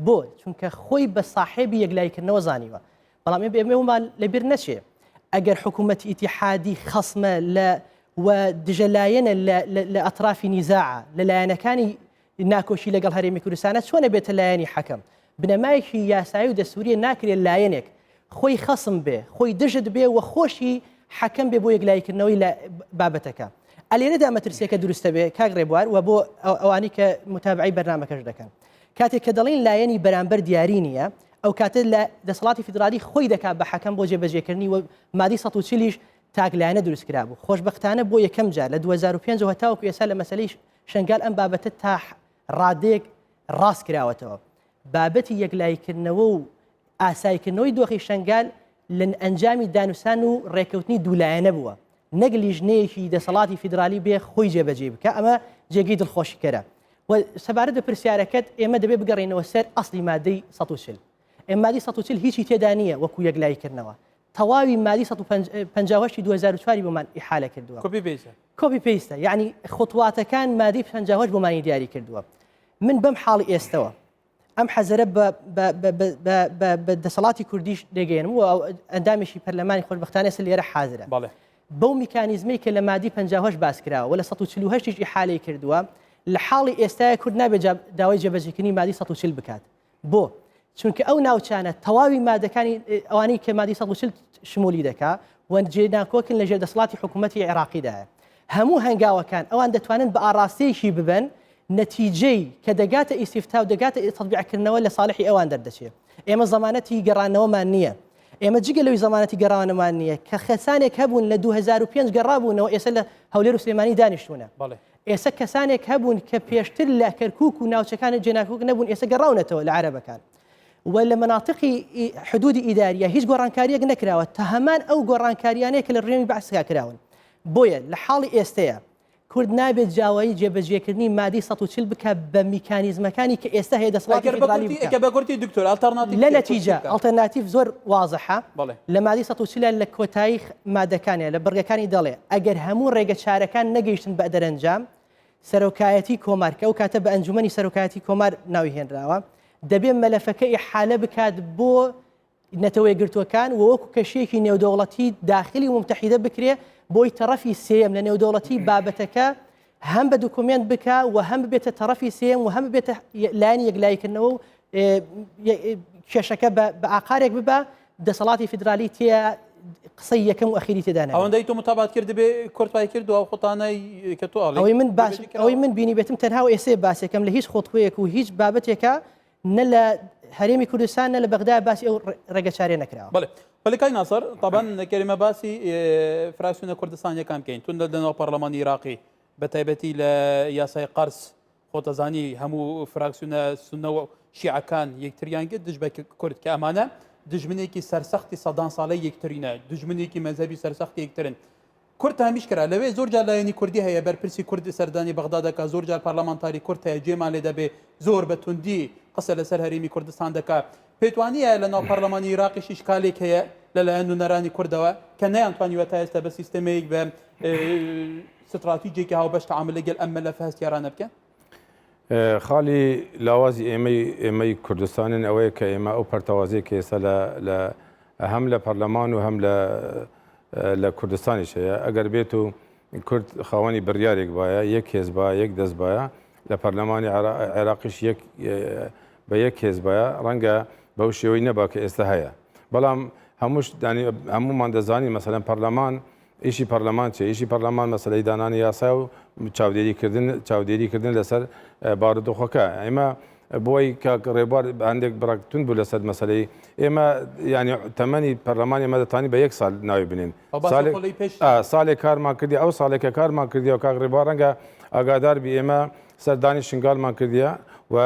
G: بۆ؟ چونکە خۆی بە ساحێبی یەکلاییکردنەوە زانیوە. بەڵام ئێمە ئێمەمان لەبیر نەچێ ئەگەر حکوومەتی ئیتیحادی خەسمە لە و دژەلایەنە لە ئەترافی نیزاعە لە لایەنەکانی ناکۆکی لەگەڵ هەرێمی کوردستانە چۆنە بێتە لایەنی حەکەم؟ بنەمایەکی یاسایی و دەستوریە ناکرێت لایەنێک خۆی خەسم بێ خۆی دژت بێ و خۆشی حەکەم بێ بۆ یەکلاییکردنەوەی لە بابەتەکە. ئەلێرەدا مەترسیەکە دروستە بێ کاک ڕێبوار و بۆ ئەوانی کە متابعی بەرنامەکەش دەکەن. کاتێک کە دەڵین لایەنی بەرامبەر دیاری نییە ئەو کاتە لە دەسەڵاتی فیدرالی خۆی دەکات بە حەکەم بۆ جێبەجێکردنی و مادەی 140 یش تاک لایەنە دروست کرابوو. خۆشبەختانە بۆ یەکەم جار لە 2005 ەوە تاوەکو ئێستا لە مەسەلەی شنگال ئەم بابەتە تا ڕادەیەک ڕاست کراوەتەوە. بابەتی یەکلاییکردنەوە و ئاساییکردنەوەی دۆخی شنگال لە ئەنجامی دانوسان و ڕێککەوتنی دوولایەنە بووە، نەک لیژنەیەکی دەسەڵاتی فیدرالی بێ خۆی جێبەجێی بکا، ئەمە جێگەی دڵخۆشیکەرە. و سەبارەت بە پرسیارەکەت، ئێمە دەبێ بگەڕێینەوە سەر ئەسڵی مادەی 140. ئێ مادەی 140 هیچی تێدا نییە وەکو یەکلاییکردنەوە. تەواوی مادەی 158 ی 2004 ی بۆمان ئیحالە کردووە.
A: copy paste ە.
G: copy paste ە یعنی خطواتەکان مادەی 58 بۆمانی دیاری کردووە. من بەم حاڵی ئێستەوە ئەم حەزەرە بە دەسەڵاتی کوردیش دەگەێنم و ئەندامێکی پەرلەمانی خۆشببختانە ئێستا لێرە حازرە
A: بەڵێ
G: بەو میکانیزمەی کە لە مادی 58 باس کراوە و لە 148 یش ئیحالەی کردووە لە حاڵی ئێستاە کورد نابێت داوای جێبەجێکردنی مادی 140 بکات بۆ؟ چونکە ئەو ناوچانە تەواوی مادەکانی ئەوانەی کە مادی 140 شمولی دەکا و جێ ناکۆکن لەژێر دەسەڵاتی حکوومەتی عێراقیدایە. هەموو هەنگاوەکان ئەوان دەتوانن بە ئاڕاستەیەکی ببەن نەتیجەی کە دەگاتە ئیسیفتا و دەگاتە تەطبیعکردنەوە لە ساڵحی ئەوان دەردەچێ. ئێمە زەمانەتی گەڕانەوەمان نییە. ئێمە جگە لەوی زەمانەتی گەڕانەمان نییە کە خەسانێک هەبوون لە 2005 گەڕابوونەوە ئێستا لە هەولێر و سلێمانی دانیشتوونە. ئێسە کەسانێک هەبوون کە پێشتر لە کەرکوک و ناوچەکانی جێناکۆک نەبوون ئێسە گەڕاونەتەوە لە عەرەبەکان و لە مەناتقی حدودی ئیداریە هیچ گۆڕانکاریەک نەکراوە تا هەمان ئەو گۆڕانکاریانەیە کە لە ڕژێمی بەعسدا کراون بۆیە لە حاڵی ئێستەیە کورد نابێت جاوایی جێبەجێکردنی مادەی 140 بکە بە میکانیزمەکانی کە ئێستا هەیە دەسەڵاتی فیدراڵی بکە.
A: ئەگەر بە کورتی دکتۆر ئەڵتەرناتیڤ
G: لە نەتیجە ئەڵتەرناتیڤ زۆر وازحە لە مادەی 140 لە کۆتایی مادەکانە لە بڕگەکانی دەڵێ ئەگەر هەموو ڕێگە چارەکان نەگەیشتن بە دەرەنجام سەرۆکایەتی کۆمار کە ئەو کاتە بە ئەنجومەنی سەرۆکایەتی کۆمار ناوی هێنراوە دەبێ مەلەفەکە ئیحالە بکات بۆ نەتەوەیەکگرتووەکان و وەکو کەشیەکی نێودەوڵەتی داخلی و متحیدە بکرێ بۆی تەڕەفی سێیەم لە نێودەوڵەتی بابەتەکە هەم بە دوکومێنت بکا و هەم ببێتە تەڕەفی سێیەم و هەم ببێتە لایەنی یەکلاییکردنەوە و کێشەکە بە ئاقارێک ببا دەسەڵاتی فیدرالی تێ قسەی یەکەم و ئەخیری تێدا نەبێت.
A: ئەوەندەی تۆ متابات کردبێ کورد پای کردووە ئەو خۆتانەی کە تۆ ئەڵێی
G: ئەوەی من باس ئەوەی من بینی بێتم تەنها و ئێسێ باسێکم لە هیچ خۆتخوەیەک و هیچ بابەتێکە نە لە هەرێمی کوردستان نە لە بەغدا باسی ئەو ڕێگەچارەیە نەکراوە.
A: بەڵێ بەڵێ کاک ناسر تابان کەریمە باسی فراکسیۆنە کوردستانیەکان بکەین تون لە ناو پەرلەمانی عیراقی بە تایبەتی لە یاسای قەرز خۆتەزانی هەموو فراکسیۆنە سوننە و شیعەکان یەکتریان گرت دژ بە کورد کە ئەمانە دژمنێکی سەرسەختی سەدان ساڵەی یەکترینە دژمنێکی مەزهەبی سەرسەختی یەکترن کورد تامیش کرا لەوێ زۆر جار لایەنی کوردی هەیە بەرپرسی کورد سەردانی بەغدا دەکا زۆر جار پەرلەمانتاری کورد هەیە گوێمان لێ دەبێ زۆر بە توندی قسە لەسەر هەرێمی کوردستان دەکا پێت وانییە لە ناو پەرلەمانی عیراقیش ئیشکالێک هەیە لەلایەن نوێنەرانی کوردەوە کە نەیانتوانیوە تا ئێستا بە سیستەمێک بە ستراتیجێکی هاوبەش تەعامل لەگەل ئەم مەلەفە هەستیارانە بکەن؟
B: خاڵی لاوازی ئێمەی ئێمەی کوردستانن ئەوەیە کە ئێمە ئەو پەرتەوازەی کە ئێستا لە لە هەم لە پەرلەمان و هەم لە لە کوردستانیش هەیە ئەگەر بێت و کورد خاوەنی بڕیارێک باە یەک هێز با یەک دەست باە لە پەرلەمانی عێراقیش یەک بە یەک هێز باە ڕەنگە بەو شێوەی نەبا کە ئێستا هەیە بەڵام هەمووش هەمومان دەزانین مەسەلەن پەرلەمان ئیشی پەرلەمان چیە؟ ئیشی پەرلەمان مەسەلەی دانانی یاسا و چاودێری کردن چاودێری کردن لەسەر بارودۆخەکە. ئێمە بۆی کاک ڕێبوار هەندێک بڕەک توند بوو لەسەر مەسەلەی ئێمە یعنی تەمەنی پەرلەمان ئێمە دەتوانین بە یەک ساڵ ناوی بنێن. ساڵێک کارمان کردی ئەو ساڵێک کە کارمان کردی و کاک ڕێبوار ڕەنگە ئاگادار بی ئێمە سەردانی شنگالمان کردیە و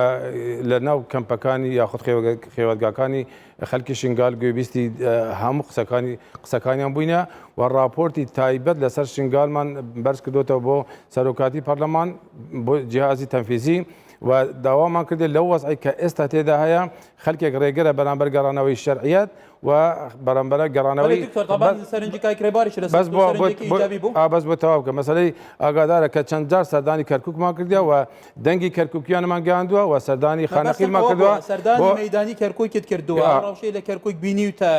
B: لە ناو کەمپەکانی یاخود خێوەتگاکانی خەلکی شنگال گوێبیستی هەموو قسەکانی قسەکانیان بووینە و راپۆرتی تایبەت لەسەر شنگالمان بەرز کردوێتەوە بۆ سەرۆکاتی پەرلەمان بۆ جیهازی تەنفیزی و داوامان کردێت لەو وەزعی کە ئێستا تێدا هەیە خەلکێک ڕێگرە بەرامبەر گەڕانەوەی شەرعیەت و و بەرامبەرە گەڕانەوەی بەس بۆ بەس بۆ تەواو کە مەسەلەی ئاگادارە کە چەند جار سەردانی کەرکووکمان کردیە و دەنگی کەرکووکیانمان گەیاندووە و سەردانی خانەقینمان کردووە
A: سەردانی مەیدانی کەرکووکت کردووە ڕەوشەی لە کەرکووک بینیوتە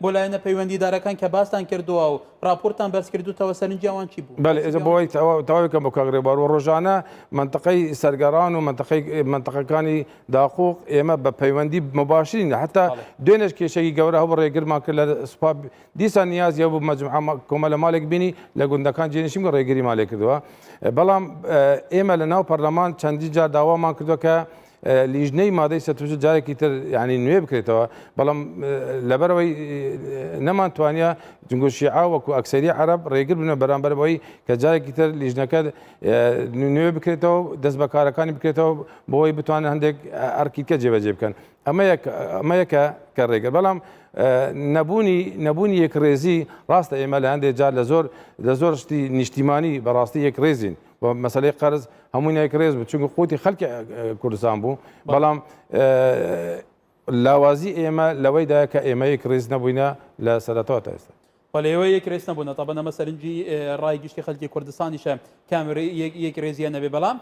A: بۆ لایەنە پەیوەندیدارەکان کە باستان کردووە و ڕاپۆرتان بەرزکردوتەوە سەرنجی ئەوان چی بوو؟
B: بەلێ ئێجا بۆ ئەوەی تەواوی کەم بۆ کاک ڕێبوار و ڕۆژانە مەنتەقەی سەرگەڕان و مەنتەقەی مەنتەقەکانی داقوق ئێمە بە پەیوەندی مباشرین حتا دوێنێش کێشەی گەورە هەبوو ڕێگرمان کرد لە سوپا دیسان نیازی هەبوو مەجموعە کۆمەلە ماڵێک بینی لە گوندەکان جێنشین ڕێگریمان لێ کردووە بەڵام ئێمە لە ناو پەرلەمان چەندین جار داوامان کردووە کە لیژنەی مادەی 140 جارێکی تر یعنی نوێ بکرێتەوە بەڵام لەبەرەوەی نەمانتوانیە جنگۆ شیعە وەکو ئەکسەری عەرەب ڕێگر بنە بەرامبەر بەوەی کە جارێکی تر لیژنەکە نوێ بکرێتەوە دەست بە کارەکانی بکرێتەوە بۆی بتوانن هەندێک ئەرکی کە جێبەجێ بکەن ئەمە یەک ئەمە یەکە کە ڕێگە بەڵام نەبوونی نەبوونی یەک ڕێزی ڕاستە ئێمە لە هەندێک جار لە زۆر لە زۆر شتی نیشتیمانی بەڕاستی یەک ڕێزین و مەسلەی قەرز هەمووی یەک ڕێز بوو چونکە قوتی خەڵکی کوردستان بوو بەڵام لاوازی ئێمە لەوەیدا کە ئێمە یەک ڕێز نەبووینە لە سەرەتاوە تا ئێستا.
A: بەڵێ ئێوە یەک رێز نەبوونە تەبەن ئەمە سەرنجی ڕای گشتی خەلکی کوردستانیشە کام یەک رێزیان نەبێ بەڵام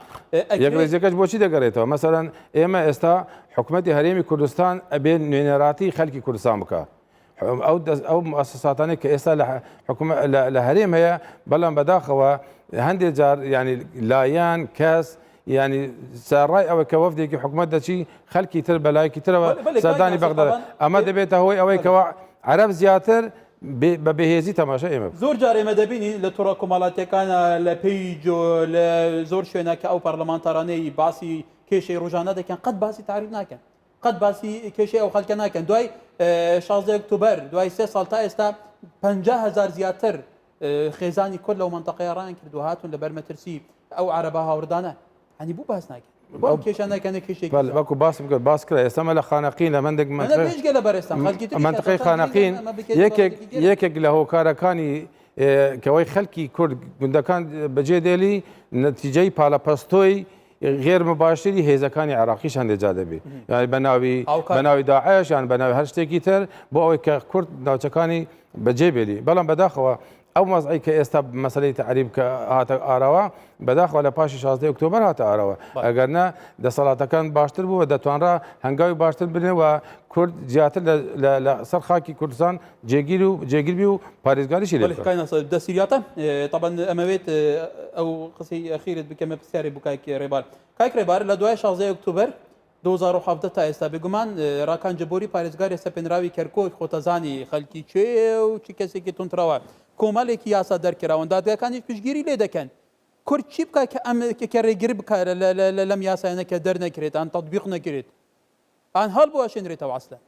B: یەک رێزیەکەش بۆچی دەگەڕێتەوە مەسەلەن ئێمە ئێستا حکومەتی هەرێمی کوردستان ئەبێ نوێنەراتی خەلکی کوردستان بکە ئەو ئەو موسساتانەی کە ئێستا لە حکومە لە هەرێم هەیە بەڵام بەداخەوە هەندێک جار ینی لایەن کەس یانی سەرەڕای ئەوەی کە وەفدێکی حکومەت دەچی خەلکی تر بەلایەکی ترەوە سەردانی بەغدا ئەمە دەبێتە هۆی ئەوەی کەوا عەرەب زیاتر بە بێهێزی تەماشا ئێمە
A: زۆر جار ئێمە دەبینین لە تۆڕە کۆمەڵاتیەکانە لە page و لە زۆر شوێنە کە ئەو پەرلەمانتارانەی باسی کێشەی ڕۆژانە دەکەن قەت باسی تەعریب ناکەن قەت باسی کێشەی ئەو خەلکە ناکەن دوای 16 ئۆکتۆبەر دوای سێ ساڵ تا ئێستا 50 هزار زیاتر خێزانی کورد لەو مەنتەقەیە ڕایان کردووە هاتوون لەبەر مەترسی ئەو عەرەبە هاوردانە هەنی بوو باس ناکەن بۆ ئەو کێشە ناکەنە کێشێکی
B: بەڵێ وەکو باسم کرد باس کرا ئێستا مە لە خانەقین لە مەندێک
A: مەنتەقە بێجگە لە بەرێستان خەڵکی تریش
B: مەنتەقەی
A: هەتا
B: خانەقین
A: ئەمە بکێت
B: یەکێک
A: بابەتێکی گرنگ.
B: یەکێک لە هۆکارەکانی کەوەی خەلکی کورد گوندەکان بەجێ دێلی نەتیجەی پالەپەستۆی غێر مباشری هێزەکانی عێراقیش هەندێک جار دەبێ یانی بە ناوی
A: هاوکار.
B: بە ناوی داعش یان بە ناوی هەر شتێکی تر بۆ ئەوەی کە کورد ناوچەکانی بەجێ بێلی بەڵام بەداخەوە ئەو وەزعەی کە ئێستا مەسەلەی تەعریب کە هاتە ئاراوە بەداخەوە لە پاشی 16 ئۆکتۆبەر هاتە ئاراوە ئەگەر نا دەسەڵاتەکان باشتر بوو و دەتوانرا هەنگاوی باشتر بنێ و کورد زیاتر لە سەر خاکی کوردستان جێگیر و جێگیر بی و پارێزگاریشی لێ بکات.
A: کاک ناسر دەسیریاتە تەبەن ئەمەوێت ئەو قسەی ئەخیرت بکەمە پرسیارێک بۆ کاک ڕێبار کاک ڕێبار لە دوای 16 ئۆکتۆبەر 2017 تا ئێستا بێگومان ڕاکان جبوری پارێزگاری سەپێنراوی کەرکوک خۆتەزانی خەلکی کێیە و چ کەسێکی توندڕەوە کۆمەلێکی یاسا دەرکراون دادگاکانیش پشتگیری لێ دەکەن کورد چی بکات کە ئەم کە ڕێگر بکات لەم یاسایانە کە دەرنەکرێت ئان تەتبیق نەکرێت ئان هەڵبوەشێنرێتەوە ئەسلەن.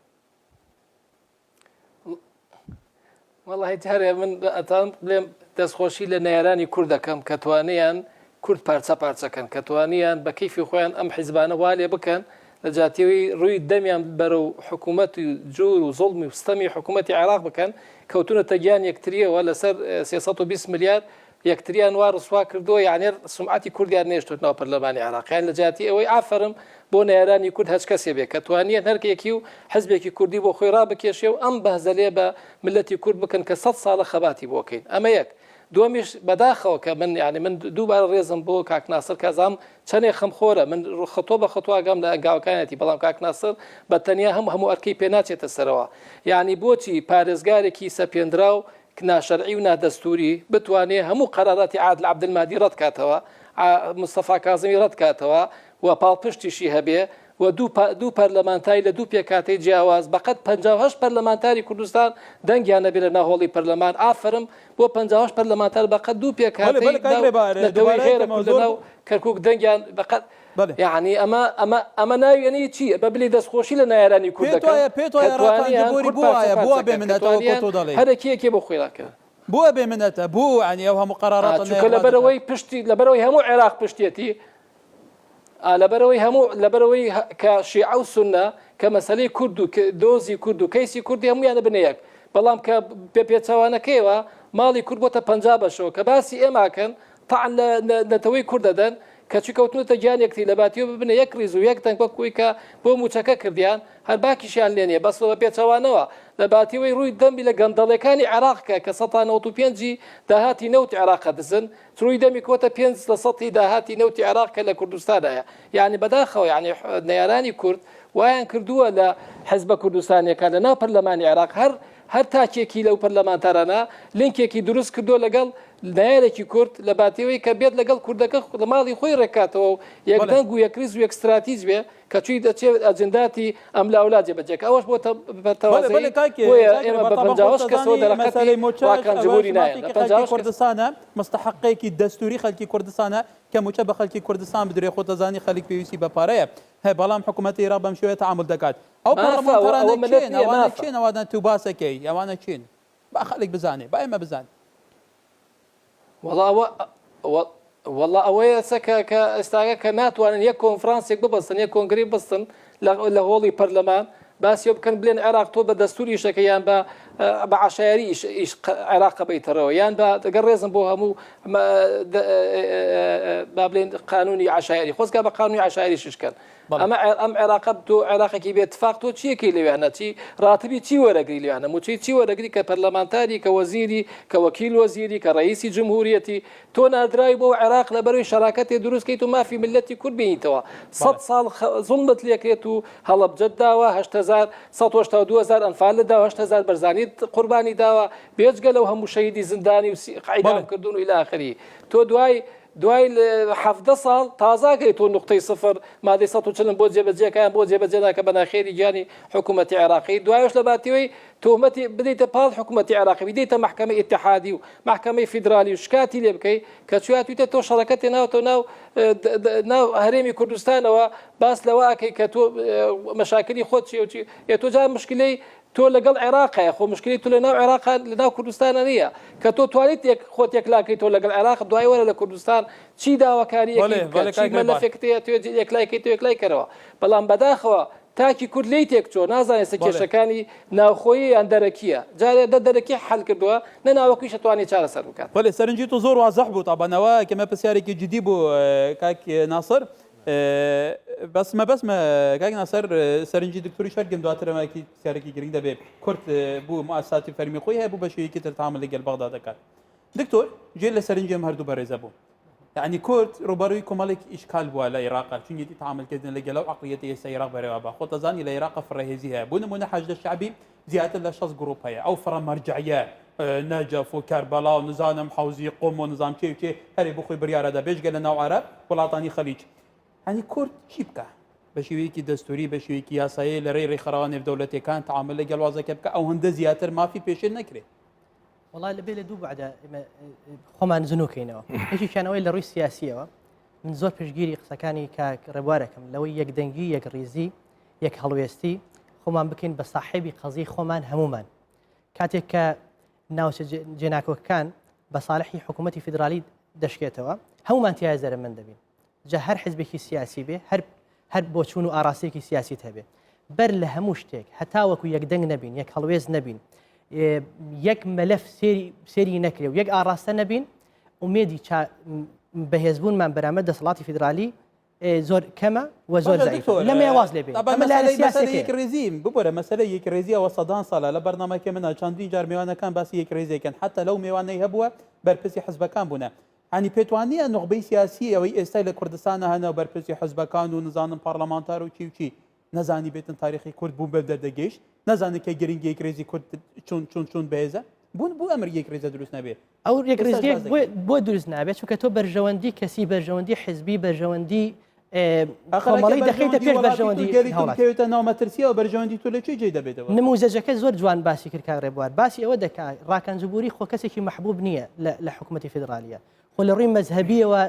E: وەڵی جارێ من ئەتان بڵێم دەستخۆشی لە نەیارانی کورد دەکەم کە توانیان کورد پارچە پارچەکەن کە توانیان بە کەیفی خۆیان ئەم حیزبانە وا لێ بکەن لە جاتیەوەی ڕووی دەمیان بەرەو حکوومەت و جور و زوڵمی و ستەمی حکوومەتی عێراق بکەن کەوتونەتە گیان یەکتریەوە لەسەر 320 ملیار یەکتریان وا ڕسوا کردووە یانی سومعەتی کوردیان نێشتوت ناو پەرلەمانی عێراق یان لە جیاتی ئەوەی ئافەرم بۆ نەیارانی کورد هەچ کەسێ بێ کە توانیان هەر یەکی و حزبێکی کوردی بۆ خۆی ڕابکێشێ و ئەم بەهزەلێ بە ملەتی کورد بکەن کە سەد ساڵە خەباتی بۆ کەین ئەمە یەک دووەمیش بەداخەوە کە من یعنی من دووبارە ڕێزم بۆ کاک ناسر کازام چەنێ خەمخۆرە من خەتۆ بە خەتۆ ئاگام لە ئەنگاوەکانیەتی بەڵام کاک ناسر بە تەنیا هەم هەموو ئەرکەی پێ ناچێتە سەرەوە یعنی بۆچی پارێزگارێکی سەپێنراو ناشەرعی و نادەستووری بتوانێ هەموو قەراراتی عادل عەبدولمەهدی ڕەت کاتەوە، مستەفا کازمی ڕەت کاتەوە و پاڵپشتیشی هەبێ و دوو پەرلەمانتاری لە دوو پێکهاتەی جیاواز بەقەد 58 پەرلەمانتاری کوردستان دەنگیان نەبێ لە ناو هۆڵی پەرلەمان ئافەرم بۆ 58 پەرلەمانتار بەقەد دوو پێکهاتەی نەتەوەی غێرە کورد لە ناو کەرکووک دەنگیان بەقەد یەعنی ئەمە ئەمە ئەمە ناوی ئەنی چی بە بلی دەستخۆشی لە نایارانی کورد
A: پێت
E: دەکەم
A: وایە پێت
E: کە
A: وایە ڕاکان
E: توانیان
A: جبوری
E: کورد
A: بۆ
E: پارچە
A: وایە بۆ
E: پارچە
A: بێ
E: کەن کە
A: منەتە وەکۆ
E: توانیان
A: تۆ دەڵێی
E: هەرەکی یەکێ بۆ خۆی ڕاکەن.
A: بۆ بێ منەتە بۆ یعنی ئەو هەموو
E: ئا
A: قەراراتە
E: چونکە
A: نەیەڕا دەکات
E: لەبەرئەوەی پشتی لەبەرئەوەی هەموو عێراق پشتیەتی ئا لەبەرئەوەی هەموو لەبەرئەوەی کە شیعە و سوننە کە مەسەلەی کورد و دۆزی کورد و کەیسی کوردی هەموویان ئەبنە یەک بەڵام کە بە پێچەوانەکەیەوە ماڵی کورد بۆتە 50 بەشەوە کە باسی ئێماکەن تەعن لە نەتەوەی کورد دەدەن. کەچی کەوتنەتە گیان یەکتری لە باتیەوە ببنە یەک ڕیز و یەک دەنگ وەک ئەوەی کە بۆ موچەکە کردیان هەر باکیشیان لێ نیە بەس بە پێچەوانەوە لە باتیەوەی ڕووی دەمی لە گەندەڵێکانی عێراق کە کە سەتا 95 ی داهاتی نەوتی عێراقە دزن ڕووی دەمی کۆتە 5 لە سەتی داهاتی نەوتی عێراق کە لە کوردستانایە یعنی بەداخەوە یعنی نەیارانی کورد وایان کردووە لە حزبە کوردستانیەکان لە ناو پەرلەمانی عێراق هەر هەر تاکێکی لەو پەرلەمانتارانە لینکێکی دروست کردووە لەگەڵ نەیارێکی کورد لە باتیەوەی کە بێت لەگەڵ کوردەکە لە ماڵی خۆی ڕێککاتەوە و یەک دەنگ و یەکریز و یەک ستراتیج بێ کە چوی دەچێت ئەجنداتی ئەم لاولا جێبەجێ کە ئەوەش بۆتە پەرتەوازەیی بۆیە ئێمە بە 58 کەسەوە دەرەقەتی ڕاکان جمهوری نایەن لە 58 کەس.
A: کوردستانە مستحقێکی دەستوری خەلکی کوردستانە کە موچە بە خەلکی کوردستان بدرێ خۆت دەزانی خەلک پێویستی بە پارەیە هە بەڵام حکومەتی ئیراق بەم شێوەیە تەعامول دەکات ئەو
E: مافە ئەوە
A: پەڕلەمانتارانە
E: ئەوە ملت
A: کێن
E: نییە
A: ئەوانە
E: مافە.
A: کێن ئەوانە تو باسەکەی ئەوانە کێن با خەلک بزانێ با ئێمە بزانین.
E: وەڵا ئەوە وەڵا ئەوەیە ئێستا کە کە ئێستاکە کە ناتوانن یەک کۆنفرانسێک ببەستن یەک کۆنگرەی ببەستن لە لە هۆڵی پەرلەمان باسی ئەوە بکەن بلێن عێراق تۆ بە دەستور ئیشەکە یان بە بە عەشایەری ئیش ئیش عێراق بەیتەرەوە یان بە گەر ڕێزم بۆ هەموو با بلێن قانونی عەشایەری خۆزگا بە قانونی عەشایەری شش کەن ئەمە ئەم عێراقە تۆ عێراقێکی بێ تفاق تۆ چیەکەی لەوێانە چی ڕاتبی چی وەرەگری لەوێانە موچەی چی وەرەگری کە پەرلەمانتاری کە وەزیری کە وەکیل وەزیری کە ڕئیسی جمهوریەتی تۆ ناردراوی بۆ عێراق لە بەروی شەراکەتێ دروستکەیت و مافی ملەتی کورد بینیتەوە سە ساڵ زوڵمت لێکرێت و هەڵەبجەت داوە 1970 هزار ئەنفالت داوە 8000 بەرزانیت قوربانی داوە بێجگە لەو هەموو شەهیدی زیندانی و ئیعدام کردون و الی آخری تۆ دوای دوای 17 ساڵ تازاکەی تۆ نقطەی سفر مادەی 140 بۆ جێبەجێکان بۆ جێبەجێ ناکە بە ناخێری گیانی حکوومەتی عێراقی دوایش لە باتیەوەی تۆمەتی بدەیتە پاڵ حکوومەتی عێراقی بدەیتە مەحکەمەی ئیتحادی و مەحکەمەی فیدرالی و شکاتی لێ بکەی کە چواتویتە تۆ شەڕەکە تێناوتە ناو ناو هەرێمی کوردستانەوە باس لەوە ئەکەی کە تۆ مەشاکلی خۆت چی و چی ئێ تۆ جا مشکلەی تۆ لەگەڵ عێراقەیە خۆ مشکلی تۆ لە ناو عێراق لە ناو کوردستانە نییە کە تۆ توانیت یەک خۆت یەکلاکەی تۆ لەگەڵ عێراق دوای وەرە لە کوردستان چی داواکاریەکی بکە چی مەلەفێکت هەیە تۆ یەکلای کەی تۆ یەکلای کەرەوە بەڵام بەداخەوە تاکی کورد لێی تێکچووە نازانێت سە کێشەکانی ناوخۆیی یان دەرەکییە جارێ دە دەرەکی حەل کردووە نە ناوەکیش ئەتوانێت چارەسەر بکات.
A: بەلێ سەرنجی تۆ زۆر وازح بوو تابان ئەوە کەمە پرسیارێکی جدی بوو کاک ناسر بەس مەبەستمە کاک ناسر سەرنجی دکتۆریش هەرگم دواتر ئەمە پرسیارێکی گرنگ دەبێت کورد بوو موئەسساتی فەرمی خۆی هەبوو بە شێوەیەکی تر تەعامول لەگەل بەغدا دەکات دکتۆر جێ لە سەرنجی ئەم هەردوو بەڕێزە بوو یعنی کورد ڕوبەروی کۆمەڵێک ئیشکال بووە لە عێراقا چونیەتی تعاملکردن لە گەلەو عقلیەتی ئێستا عێراق بەرەوە بە خۆتەزانی لە عێراقا فرەهێزی هەیە بۆ نمونە حەشدە شعبی زیاتر لە 60 گروپ هەیە ئەو فرە مەرجعیە نەجەف و کەربەلا و نزانم حوزی قوم و نزام چێ و چێ هەرێ بۆ خۆی بڕیارەدا بێژگە لە ناو عەرەب وڵاتانی خەلیج هەنی کورد چی بکە بە شێوەیەکی دەستوری بە شێوەیەکی یاسایی لە ڕێی ڕێکخراوە نێودەوڵەتیەکان تعامل لەگەڵ وازەکە بکە ئەو هەندە زیاتر مافی پێشێل نەکرێت
G: وەڵا لەبێ لە دوو بەعدا خۆمان زنوکەینەوە یەکێکیان ئەوەی لە ڕووی سیاسیەوە من زۆر پشگیری قسەکانی کاک ڕێبوارەکەم لەوەی یەکدەنگی یەک ڕیزی یەک هەڵوێستی خۆمان بکەین بە ساحێبی قەزی خۆمان هەمومان کاتێک کە ناوچە جێناکۆکەکان بە ساڵحی حکوومەتی فیدرالی دەشکێتەوە هەمومان تیا زەرەمەند دەبین جا هەر حزبێکی سیاسی بێ هەر هەر بۆچوون و ئاراستەیەکی سیاسیت هەبێ بەر لە هەموو شتێک هەتاوەکو یەک دەنگ نەبین یەک هەڵوێست نەبین یەک مەلەف سێری سێری نەکرێ و یەک ئاراستە نەبین ئومێدی بەهێزبوونمان بەرامبەر دەسەڵاتی فیدرالی زۆر کەمە و زۆر لەمێ واز لێ بێ
A: یەکڕیزی ببورە مەسەلەی یەکڕیزی ئەوە سەدان ساڵە لە بەرنامەکەی منە چەندین جار میوانەکان باسی یەکڕیزیەکەن حتا لەو میوانەی هەبووە بەرپرسی حزبەکان بوونە هەنی پێت وانیە نوخبەی سیاسی ئەوەی ئێستای لە کوردستانە هەنە و بەرپرسی حزبەکان و نزانم پارلەمانتار و چی و چی نەزانی بێتن تاریخی کورد بوون بەم دەردەگەیشت نەزانن کە گرنگی یەکڕیزی کورد چون چون چون بەهێزە بوون بۆ ئەمر یەکڕیزە دروست نەبێ
G: ئەو یەکڕیزیەک بۆ دروست نابێت چونکە تۆ بەرژەوەندی کەسی بەرژەوەندی حزبی بەرژەوەندی کۆمەڵی دەخەیتە پێش بەرژەوەندی
A: گەلی تۆ بکەوێتە ناو مەترسیەوە بەرژەوەندی تۆ لە کوێ جێی دەبێتەوە؟
G: نموزەجەکە زۆر جوان باسی کرد کاک ڕێبوار باسی ئەوە دەکا ڕاکان جبوری خۆ کەسێکی مەحبوب نییە لە حکوومەتی فیدرالیە خۆ لە ڕووی مەزهەبیەوە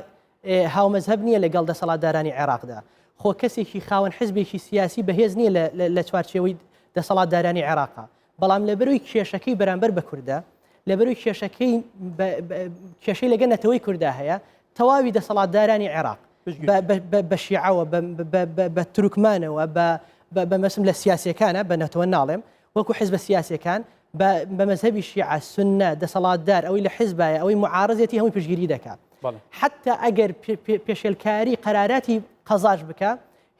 G: هاومەزهەب نییە لەگەڵ دەسەڵاتدارانی عێراقدا خۆ کەسێکی خاوەن حزبێکی سیاسی بەهێز نییە لە چوارچێوەی دەسەڵاتدارانی عێراقا بەڵام لەبەروی کێشەکەی بەرامبەر بە کوردە لەبەروی کێشەکەی کێشەی لەگە نەتەوەی کووردا هەیە تەواوی دەسەڵاتدارانی عێراق بە شیعەوە بە تورکمانەوە بە مەسم لە سیاسەکانە بە نەتەوە ناڵێم وەکو حزبە سیاسەکان. بە مەزهەبی شیعە، سوننە، دەسەڵاتدار، ئەوەی لە حزبایە، ئەوەی معارزێتی هەمووی پشتگیری دەکا. حەتتا ئەگەر پێشێلکاری قەراراتی قەزاش بکا،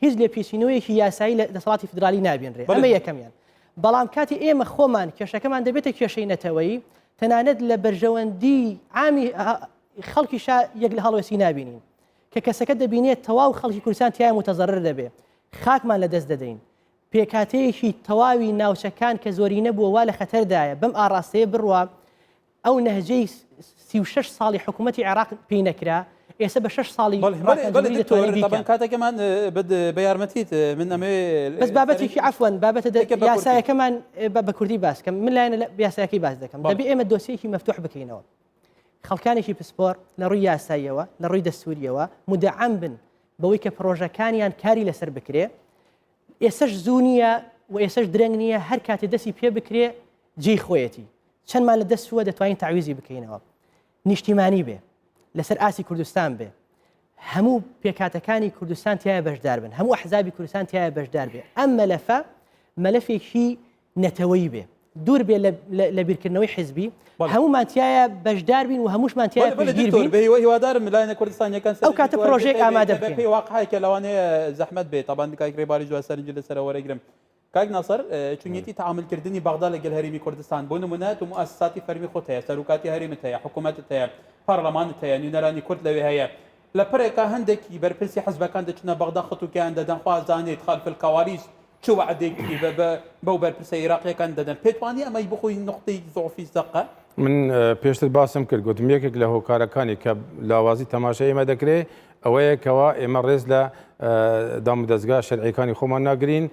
G: هیچ لێپێچینەوەیەکی یاسایی لە دەسەڵاتی فیدرالی نابینرێ. ئەمە یەکەمیان. بەڵام کاتی ئێمە خۆمان کێشەکەمان دەبێتە کێشەی نەتەوەیی، تەنانەت لە بەرژەوەندی عامی خەڵکیشا یەک لە هەڵوێستی نابینین. کە کەسەکە دەبینێت تەواو خەڵکی کوردستان تیایا موتەزەڕر دەبێ، خاکمان لەدەست دەدەین. پێکهاتەیەکی تەواوی ناوچەکان کە زۆرینە بووە وا لە خەتەردایە بەم ئاڕاستەیە بڕوا، ئەو نەهجەی 36 ساڵی حکوومەتی عێراق پێی نەکرا، ئێستا بە شەش ساڵی ڕاکان دەتوانێت بیکا.
A: کاتەکەمان بە یارمەتیت من ئەمەوێ
G: بەس بابەتێکی عەفوەن بابەتە یاسایەکەمان بە کوردی باس کەم من لایەنە یاسایەکەی باس دەکەم دەبێ ئێمە دۆسیەکی مەفتوح بکەینەوە خەڵکانێکی پسپۆر لە ڕووی یاساییەوە لە ڕووی دەستوریەوە مدەعەم بن بەوەی کە پرۆژەکانیان کاری لەسەر بکرێ ئێسەش زوو نییە و ئێسەش درەنگ نییە هەر کاتێ دەستی پێ بکرێ جێی خۆیەتی چەندمان لە دەست چووە دەتوانین تەعویزی بکەینەوە نیشتیمانی بێ لەسەر ئاسی کوردستان بێ هەموو پێکاتەکانی کوردستان تایە بەشدار بن هەموو حزابی کوردستان تایە بەشدار بێ ئەم مەلەفە مەلەفێکی نەتەوەیی بێ دوور بێ لە بیرکردنەوەی حزبی هەموومان تایە بەشدار بین و هەمووشمان تایە پشتگیر بین.
A: بە هیوای هیوادارم لایەنە کوردستانیەکان
G: ئەو کاتە پرۆژەیەک ئامادە بکەین.
A: بەپێی واقعێکە لەوانەیە زەحمەت بێت تەبان کاک ڕێباریش دوای سەرنجی لەسەر وەرەگرم. کاک ناسر چونیەتی تەعامولکردنی بەغدا لەگەل هەرێمی کوردستان بۆ نمونە تۆ موئەسەساتی فەرمی خۆت هەیە سەرۆکاتی هەرێمت هەیە حکوومەتت هەیە پەرلەمانت هەیە نوێنەرانی کورد لەوێ هەیە لە پرێکا هەندێکی بەرپرسی حزبەکان دەچنە بەغدا خەتوکیان دەدەن خوا زانێت خەلف الکوالیس چ وەعدێکی بەو بەرپرسە ئیراقیەکان دەدەن؟ پێت وانیە ئەمەی بخۆی نوقتەی زوعفی زەقە؟
B: من پێشتر باسم کرد گوتم یەکێک لە هۆکارەکانی کە لاوازی تەماشای ئێمە دەکرێ ئەوەیە کەوا ئێمە ڕێز لە دامودەزگا شەرعیەکانی خۆمان ناگرین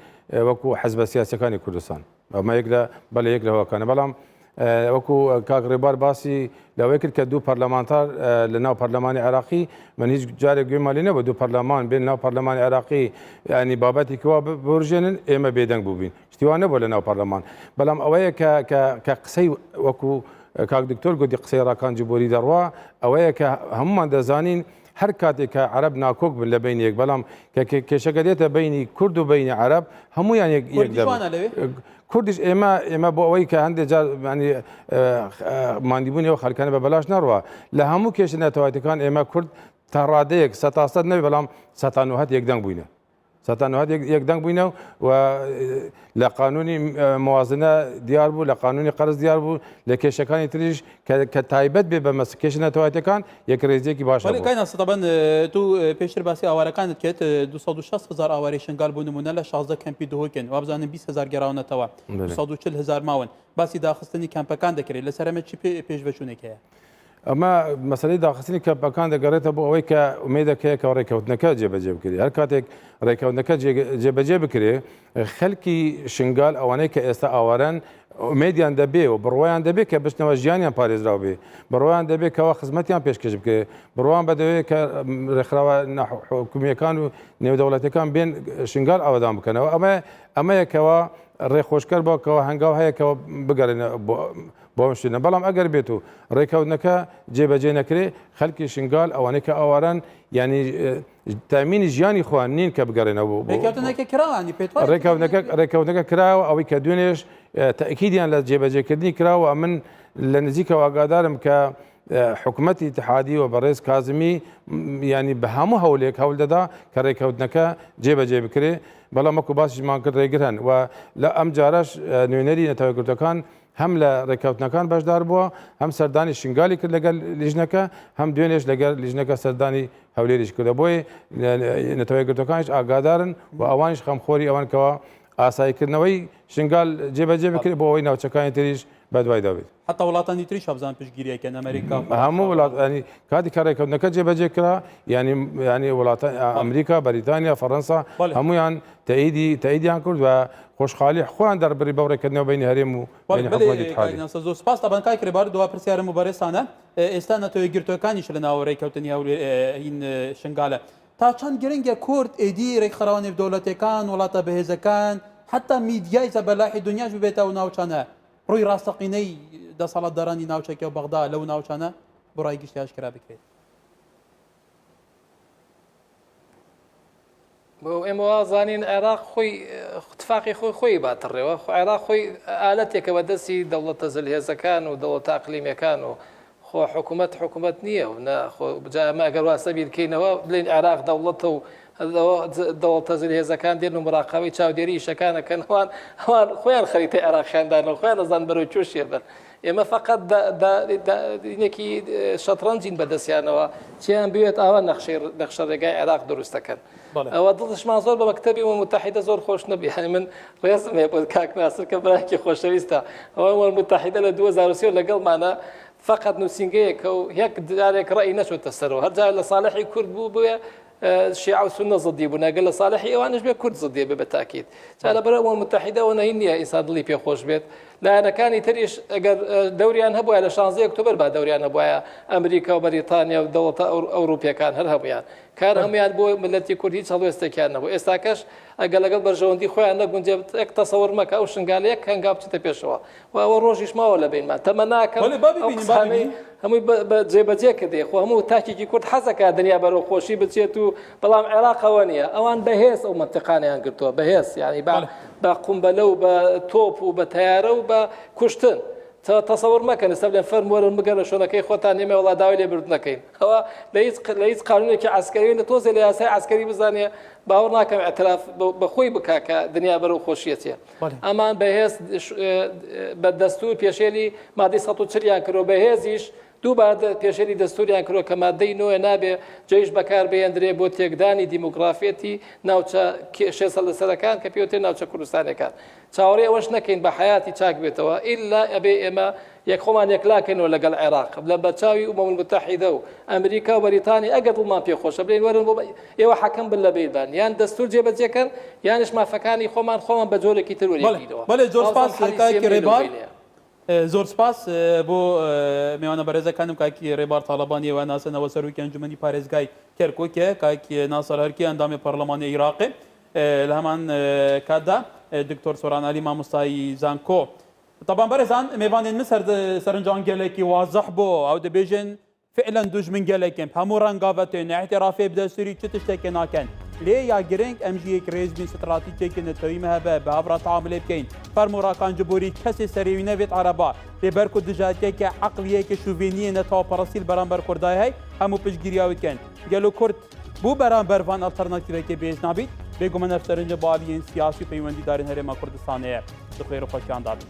B: وەکو حزبە سیاسەکانی کوردستان ئەمە یەک لە بەڵێ یەک لە هۆکانە بەڵام وەکو کاک ڕێبار باسی لەوەی کرد کە دوو پەرلەمانتار لە ناو پەرلەمانی عێراقی من هیچ جارێک گوێمان لێ نەبوو دوو پەرلەمان بێن ناو پەرلەمانی عێراقی ینی بابەتی کەوا بورژێنن ئێمە بێدەنگ بووبین شتی وا نەبوو لە ناو پەرلەمان بەڵام ئەوەیە کە کە کە قسەی وەکو کاک دکتۆر گوتی قسەی ڕاکان جبوری دەڕوا ئەوەیە کە هەمومان دەزانین هەر کاتێک کە عەرەب ناکۆک بن لە بەینی یەک بەڵام کە کێشەکە دێتە بەینی کورد و بەینی عەرەب هەمویان یەک یەک دەبن. کوردیش ئێمە ئێمە بۆ ئەوەی کە هەندێک جار ینی ماندیبوونی ئەو خەلکانە بە بەلاش نەڕوە لە هەموو کێشە نەتەوایەتەکان ئێمە کورد تا ڕادەیەک سەتاسەد نەبێ بەڵام سەتانوهەت یەکدەنگ بووینە. سەتانوهەت یەکدەنگ بووینە و لە قانونی موازنە دیار بوو لە قانونی قەرز دیار بوو لە کێشەکانی تریش کە تایبەت بێ بە مەس کێشە نەتەوایەتەکان یەکڕێزیەکی باش هەبوو.
A: کاک ناسر تەبەن تو پێشتر باسی ئاوارەکانت کرد 260 هزار ئاوارەی شنگال بۆ نمونە لە 16 کەمپی دهۆکن وابزانم 20 هزار گەراونەتەوە 240 هزار ماون باسی داخستنی کەمپەکان دەکرێت لەسەر ئەمە چی پێشڤەچوونێک هەیە؟
B: ئەمە مەسەلەی داخستنی کەمپەکان دەگەڕێتە بۆ ئەوەی کە ئومێدەک هەیە کە ڕێککەوتنەکە جێبەجێ بکرێت هەر کاتێک ڕێککەوتنەکە جێبەجێ بکرێ خەلکی شنگال ئەوانەی کە ئێستا ئاوارەن ئومێدیان دەبێ و بڕوایان دەبێ کە بچنەوە ژیانیان پارێزراو بێ بڕوایان دەبێ کەوا خزمەتیان پێشکەش بکرێ بڕوان بەدەوێت کە ڕێکخراوە ناحکومیەکان و نێودەوڵەتەکان بێن شنگال ئاوەدان بکەنەوە ئەمە ئەمەیە کەوا ڕێخۆشکەر بۆ کەەوە هەنگاو هەیە کەەوە بگەڕێنە بۆ ئەم شوێنە بەڵام ئەگەر بێت و ڕێکەوتنەکە جێبەجێ نەکرێ خەلکی شنگال ئەوانەی کە ئاواران ینی تامینی ژیانی خۆیان نین کە بگەڕێنەوە بۆ
A: ڕێکەوتنەکە کراوانی پێت
B: ڕێکەوتنەکە ڕێکەوتنەکە کراوە ئەوەی کە دوێنێش تەکیدیان لە جێبەجێکردنی کراوە من لە نزیکەوە ئاگادارم کە حکومەتی ئیتحادی و بەڕێز کازمی ینی بە هەموو هەولێک هەول دەدا کە ڕێکەوتنەکە جێبەجێ بکرێ بەڵام وەکو باسیشمان کرد ڕێگر هەن و لە ئەم جارەش نوێنەری نەتەوەیەکگرتووەکان هەم لە ڕێککەوتنەکان بەشدار بووە، هەم سەردانی شنگالی کرد لەگەل لیژنەکە، هەم دوێنێش لەگەل لیژنەکە سەردانی هەولێریش کردە. بۆیە نەتەوە یەکگرتووەکانیش ئاگادارن و ئەوانیش خەمخۆری ئەوەن کەوا ئاساییکردنەوەی شنگال جێبەجێ بکرێت بۆ ئەوەی ناوچەکانی تریش بەدوایدا بێت.
A: حەتا وڵاتانی تریش هەبزان پشتگیری ئەکەن ئەمریکا و
B: هەموو وڵات ینی کاتی کە ڕێککەوتنەکە جێبەجێ کرا ینی ینی وڵاتە ئەمریکا بەریتانیا فەڕەنسا هەمویان تەئیدی تەئیدیان کرد و خۆشحالی خۆیان دەربڕی بەو ڕێککەتنەوە بەینی هەرێم و بەینی حکومەتی ئیتحادی.
A: زۆر سپاس تەبەن کاک رێبار دوا پرسیارم بۆ بەرێزتانە ئێستا نەتەوە یەکگرتووەکانیش لە ناو رێککەوتنی هەولێر هین شنگالە تا چەند گرنگە کورد ئێدی رێکخراوە نێودەوڵەتیەکان وڵاتە بەهێزەکان حتا میدیای زەبەلاحی دنیاش ببێتە ئەو ناوچانە ڕووی ڕاستەقینەی دەسەڵاتدارانی ناوچەکە و بەغدا لەو ناوچانە بۆ ڕای گشتی ئاشکرا بکرێت.
E: بۆ ئێمە وا زانین عێراق خۆی تفاقی خۆی خۆی باتەڕێوە خۆ عێراق خۆی ئالەتێکە بە دەستی دەوڵەتە زلهێزەکان و دەوڵەتە ئەقلیمیەکان و خۆ حکوومەت حکوومەت نییە و نە خۆ جا ئەمە ئەگەر وا سەبیرکەینەوە بڵێین عێراق دەوڵەتە و دەوڵەتە زلهێزەکان دێن و مراقەبەی چاودێری ئیشەکان ئەکەن ئەوان ئەوان خۆیان خەریتەی عێراقیان دانەوە خۆیان ئەزان بەرەو کوێ شێبن ئێمە فقط دینێکی شەتڕەنجین بەدەستیانەوە چیان بوێت ئاوا نەخشەی نەخشە ڕێگای عێراق دروست دەکەن ئەوە دڵشمان زۆر بە مەکتەبی و متحیدە زۆر خۆش نەبی هەنی من ڕێزم هەیە بۆ کاک ناسر کە برایەکی خۆشەویستە ئەوە متحیدە لە 2023 لەگەڵمانە فقط نووسینگەیەکە و یەک جارێک ڕێی نەچۆتە سەرەوە هەر جار لە ساڵحی کورد بوو بووە شیعە و سوننە زدی بوون ئەگەر لە ساڵحی ئەوانش بێ کورد زدیە بێ بە تاکید جا لەبەر ئەوە متحیدە ئەوە نەهی نییە ئینسان دڵی پێ خۆش بێت لایەنەکانی تریش ئەگەر دەوریان هەبووە لە 16 ئۆکتۆبەر با دەوریان هەبووایە ئەمریکا و بەریتانیا و دەوڵەتە ئەوروپیەکان هەر هەمویان کار هەمویان بۆ ملەتی کورد هیچ هەڵوێستێکیان نەبوو ئێستاکەش ئەگەر لەگەڵ بەرژەوەندی خۆیان نەگونجێ یەک تەسەوڕ مەکە ئەو شنگالە یەک هەنگاو بچێتە پێشەوە و ئەوە ڕۆژیش ماوە لە بینمان تەمەناکەم ئەو قسانەی هەمووی جێبەجێ کردێ خۆ هەموو تاکێکی کورد حەزەکە دنیا بەرەو خۆشی بچێت و بەڵام عێراقەوە نییە ئەوان بەهێز ئەو منتیقانیان گرتووە بەهێز یعنی بە بە قومبەلە و بە تۆپ و بە تەیارە و بە کوشتن تەسەور مەکەن ئێستا بڵێن فەرموو وەرن بگەڕێ شوێنەکەی خۆتان ئێمە وەڵا داوای لێبوردن دەکەین ئەوە لە هیچ لە هیچ قانونێکی عەسکەری لە تۆزێ لە یاسای عەسکەری بزانێ باوەڕ ناکەم اعتراف بە خۆی بکا کە دنیا بەرەو خۆشیە چێ ئەمان بەهێز بە دەستور پێشێلی مادەی 140 یان کرۆ بەهێزیش دووبارە پێشێلی دەستوریان کرۆ کە مادەی نۆیە نابێ جەیش بەکار بهێندرێ بۆ تێکدانی دیموگرافیەتی ناوچە کێشە لەسەرەکان کە پێوتێ ناوچە کوردستانەکان چاوەڕێی ئەوەش نەکەین بە حەیاتی چاک بێتەوە ئیلا ئەبێ ئێمە یەک خۆمان یەکلاکەینەوە لەگەڵ عێراق لە بەرچاوی ئومەم المتحدە و ئەمریکا و بەریتانی ئەگەر دڵمان پێ خۆشە بلێن وەرن بۆ ئێوە حەکەم بن لە بینمان یان دەستور جێبەجێکەن یانیش مافەکانی خۆمان خۆمان بە جۆرێکی تر وەریگرینەوە
A: بەڵێ زۆر سپاس کاکی ڕێبار زۆر سپاس بۆ مێوانە بەرێزەکانم کاکی ڕێبار تاڵەبانی و ناسنەوە سەرۆکی ئەنجومەنی پارێزگای کەرکوکێ کاکی ناسر هەرکی ئەندامی پەرلەمانی عیراقێ لە هەمان کاتدا دکتۆر سۆران عەلی مامۆستای زانکۆ تەبان بەرێزان مێوانێن من سەرنجان گەلێکی وازح بۆ ئەو دەبێژن فعلا دوژمن گەلێکن هەموو ڕەنگاڤە تێن اعترافێ بدەستوری چ تشتێکێ ناکەن لێ یا گرنگ ئەم ژی یەک ڕێز بین ستراتیجێکی نەتەوی مە هەبە بە هەڤرا تعاملێ بکەین فەرموو ڕاکان جبوری کەسێ سەرێوی نەبێت عەرەبا لێ بەرکو دژایەتیەکە عەقڵیەکە شوڤێنیە نەتەوەپەڕەستی بەرامبەر کوردای هەی هەموو پشتگیریاوی کەن گەلو کورد بۆ بەرامبەر ڤان ئەڵتەرناتیڤێکێ بێز نابیت؟ بێگومان ئەف سەرنجە بۆ ئالیەن سیاسی و پەیوەندیدارێن هەرێما کوردستانێ. دخێر و خۆشیان دابیت.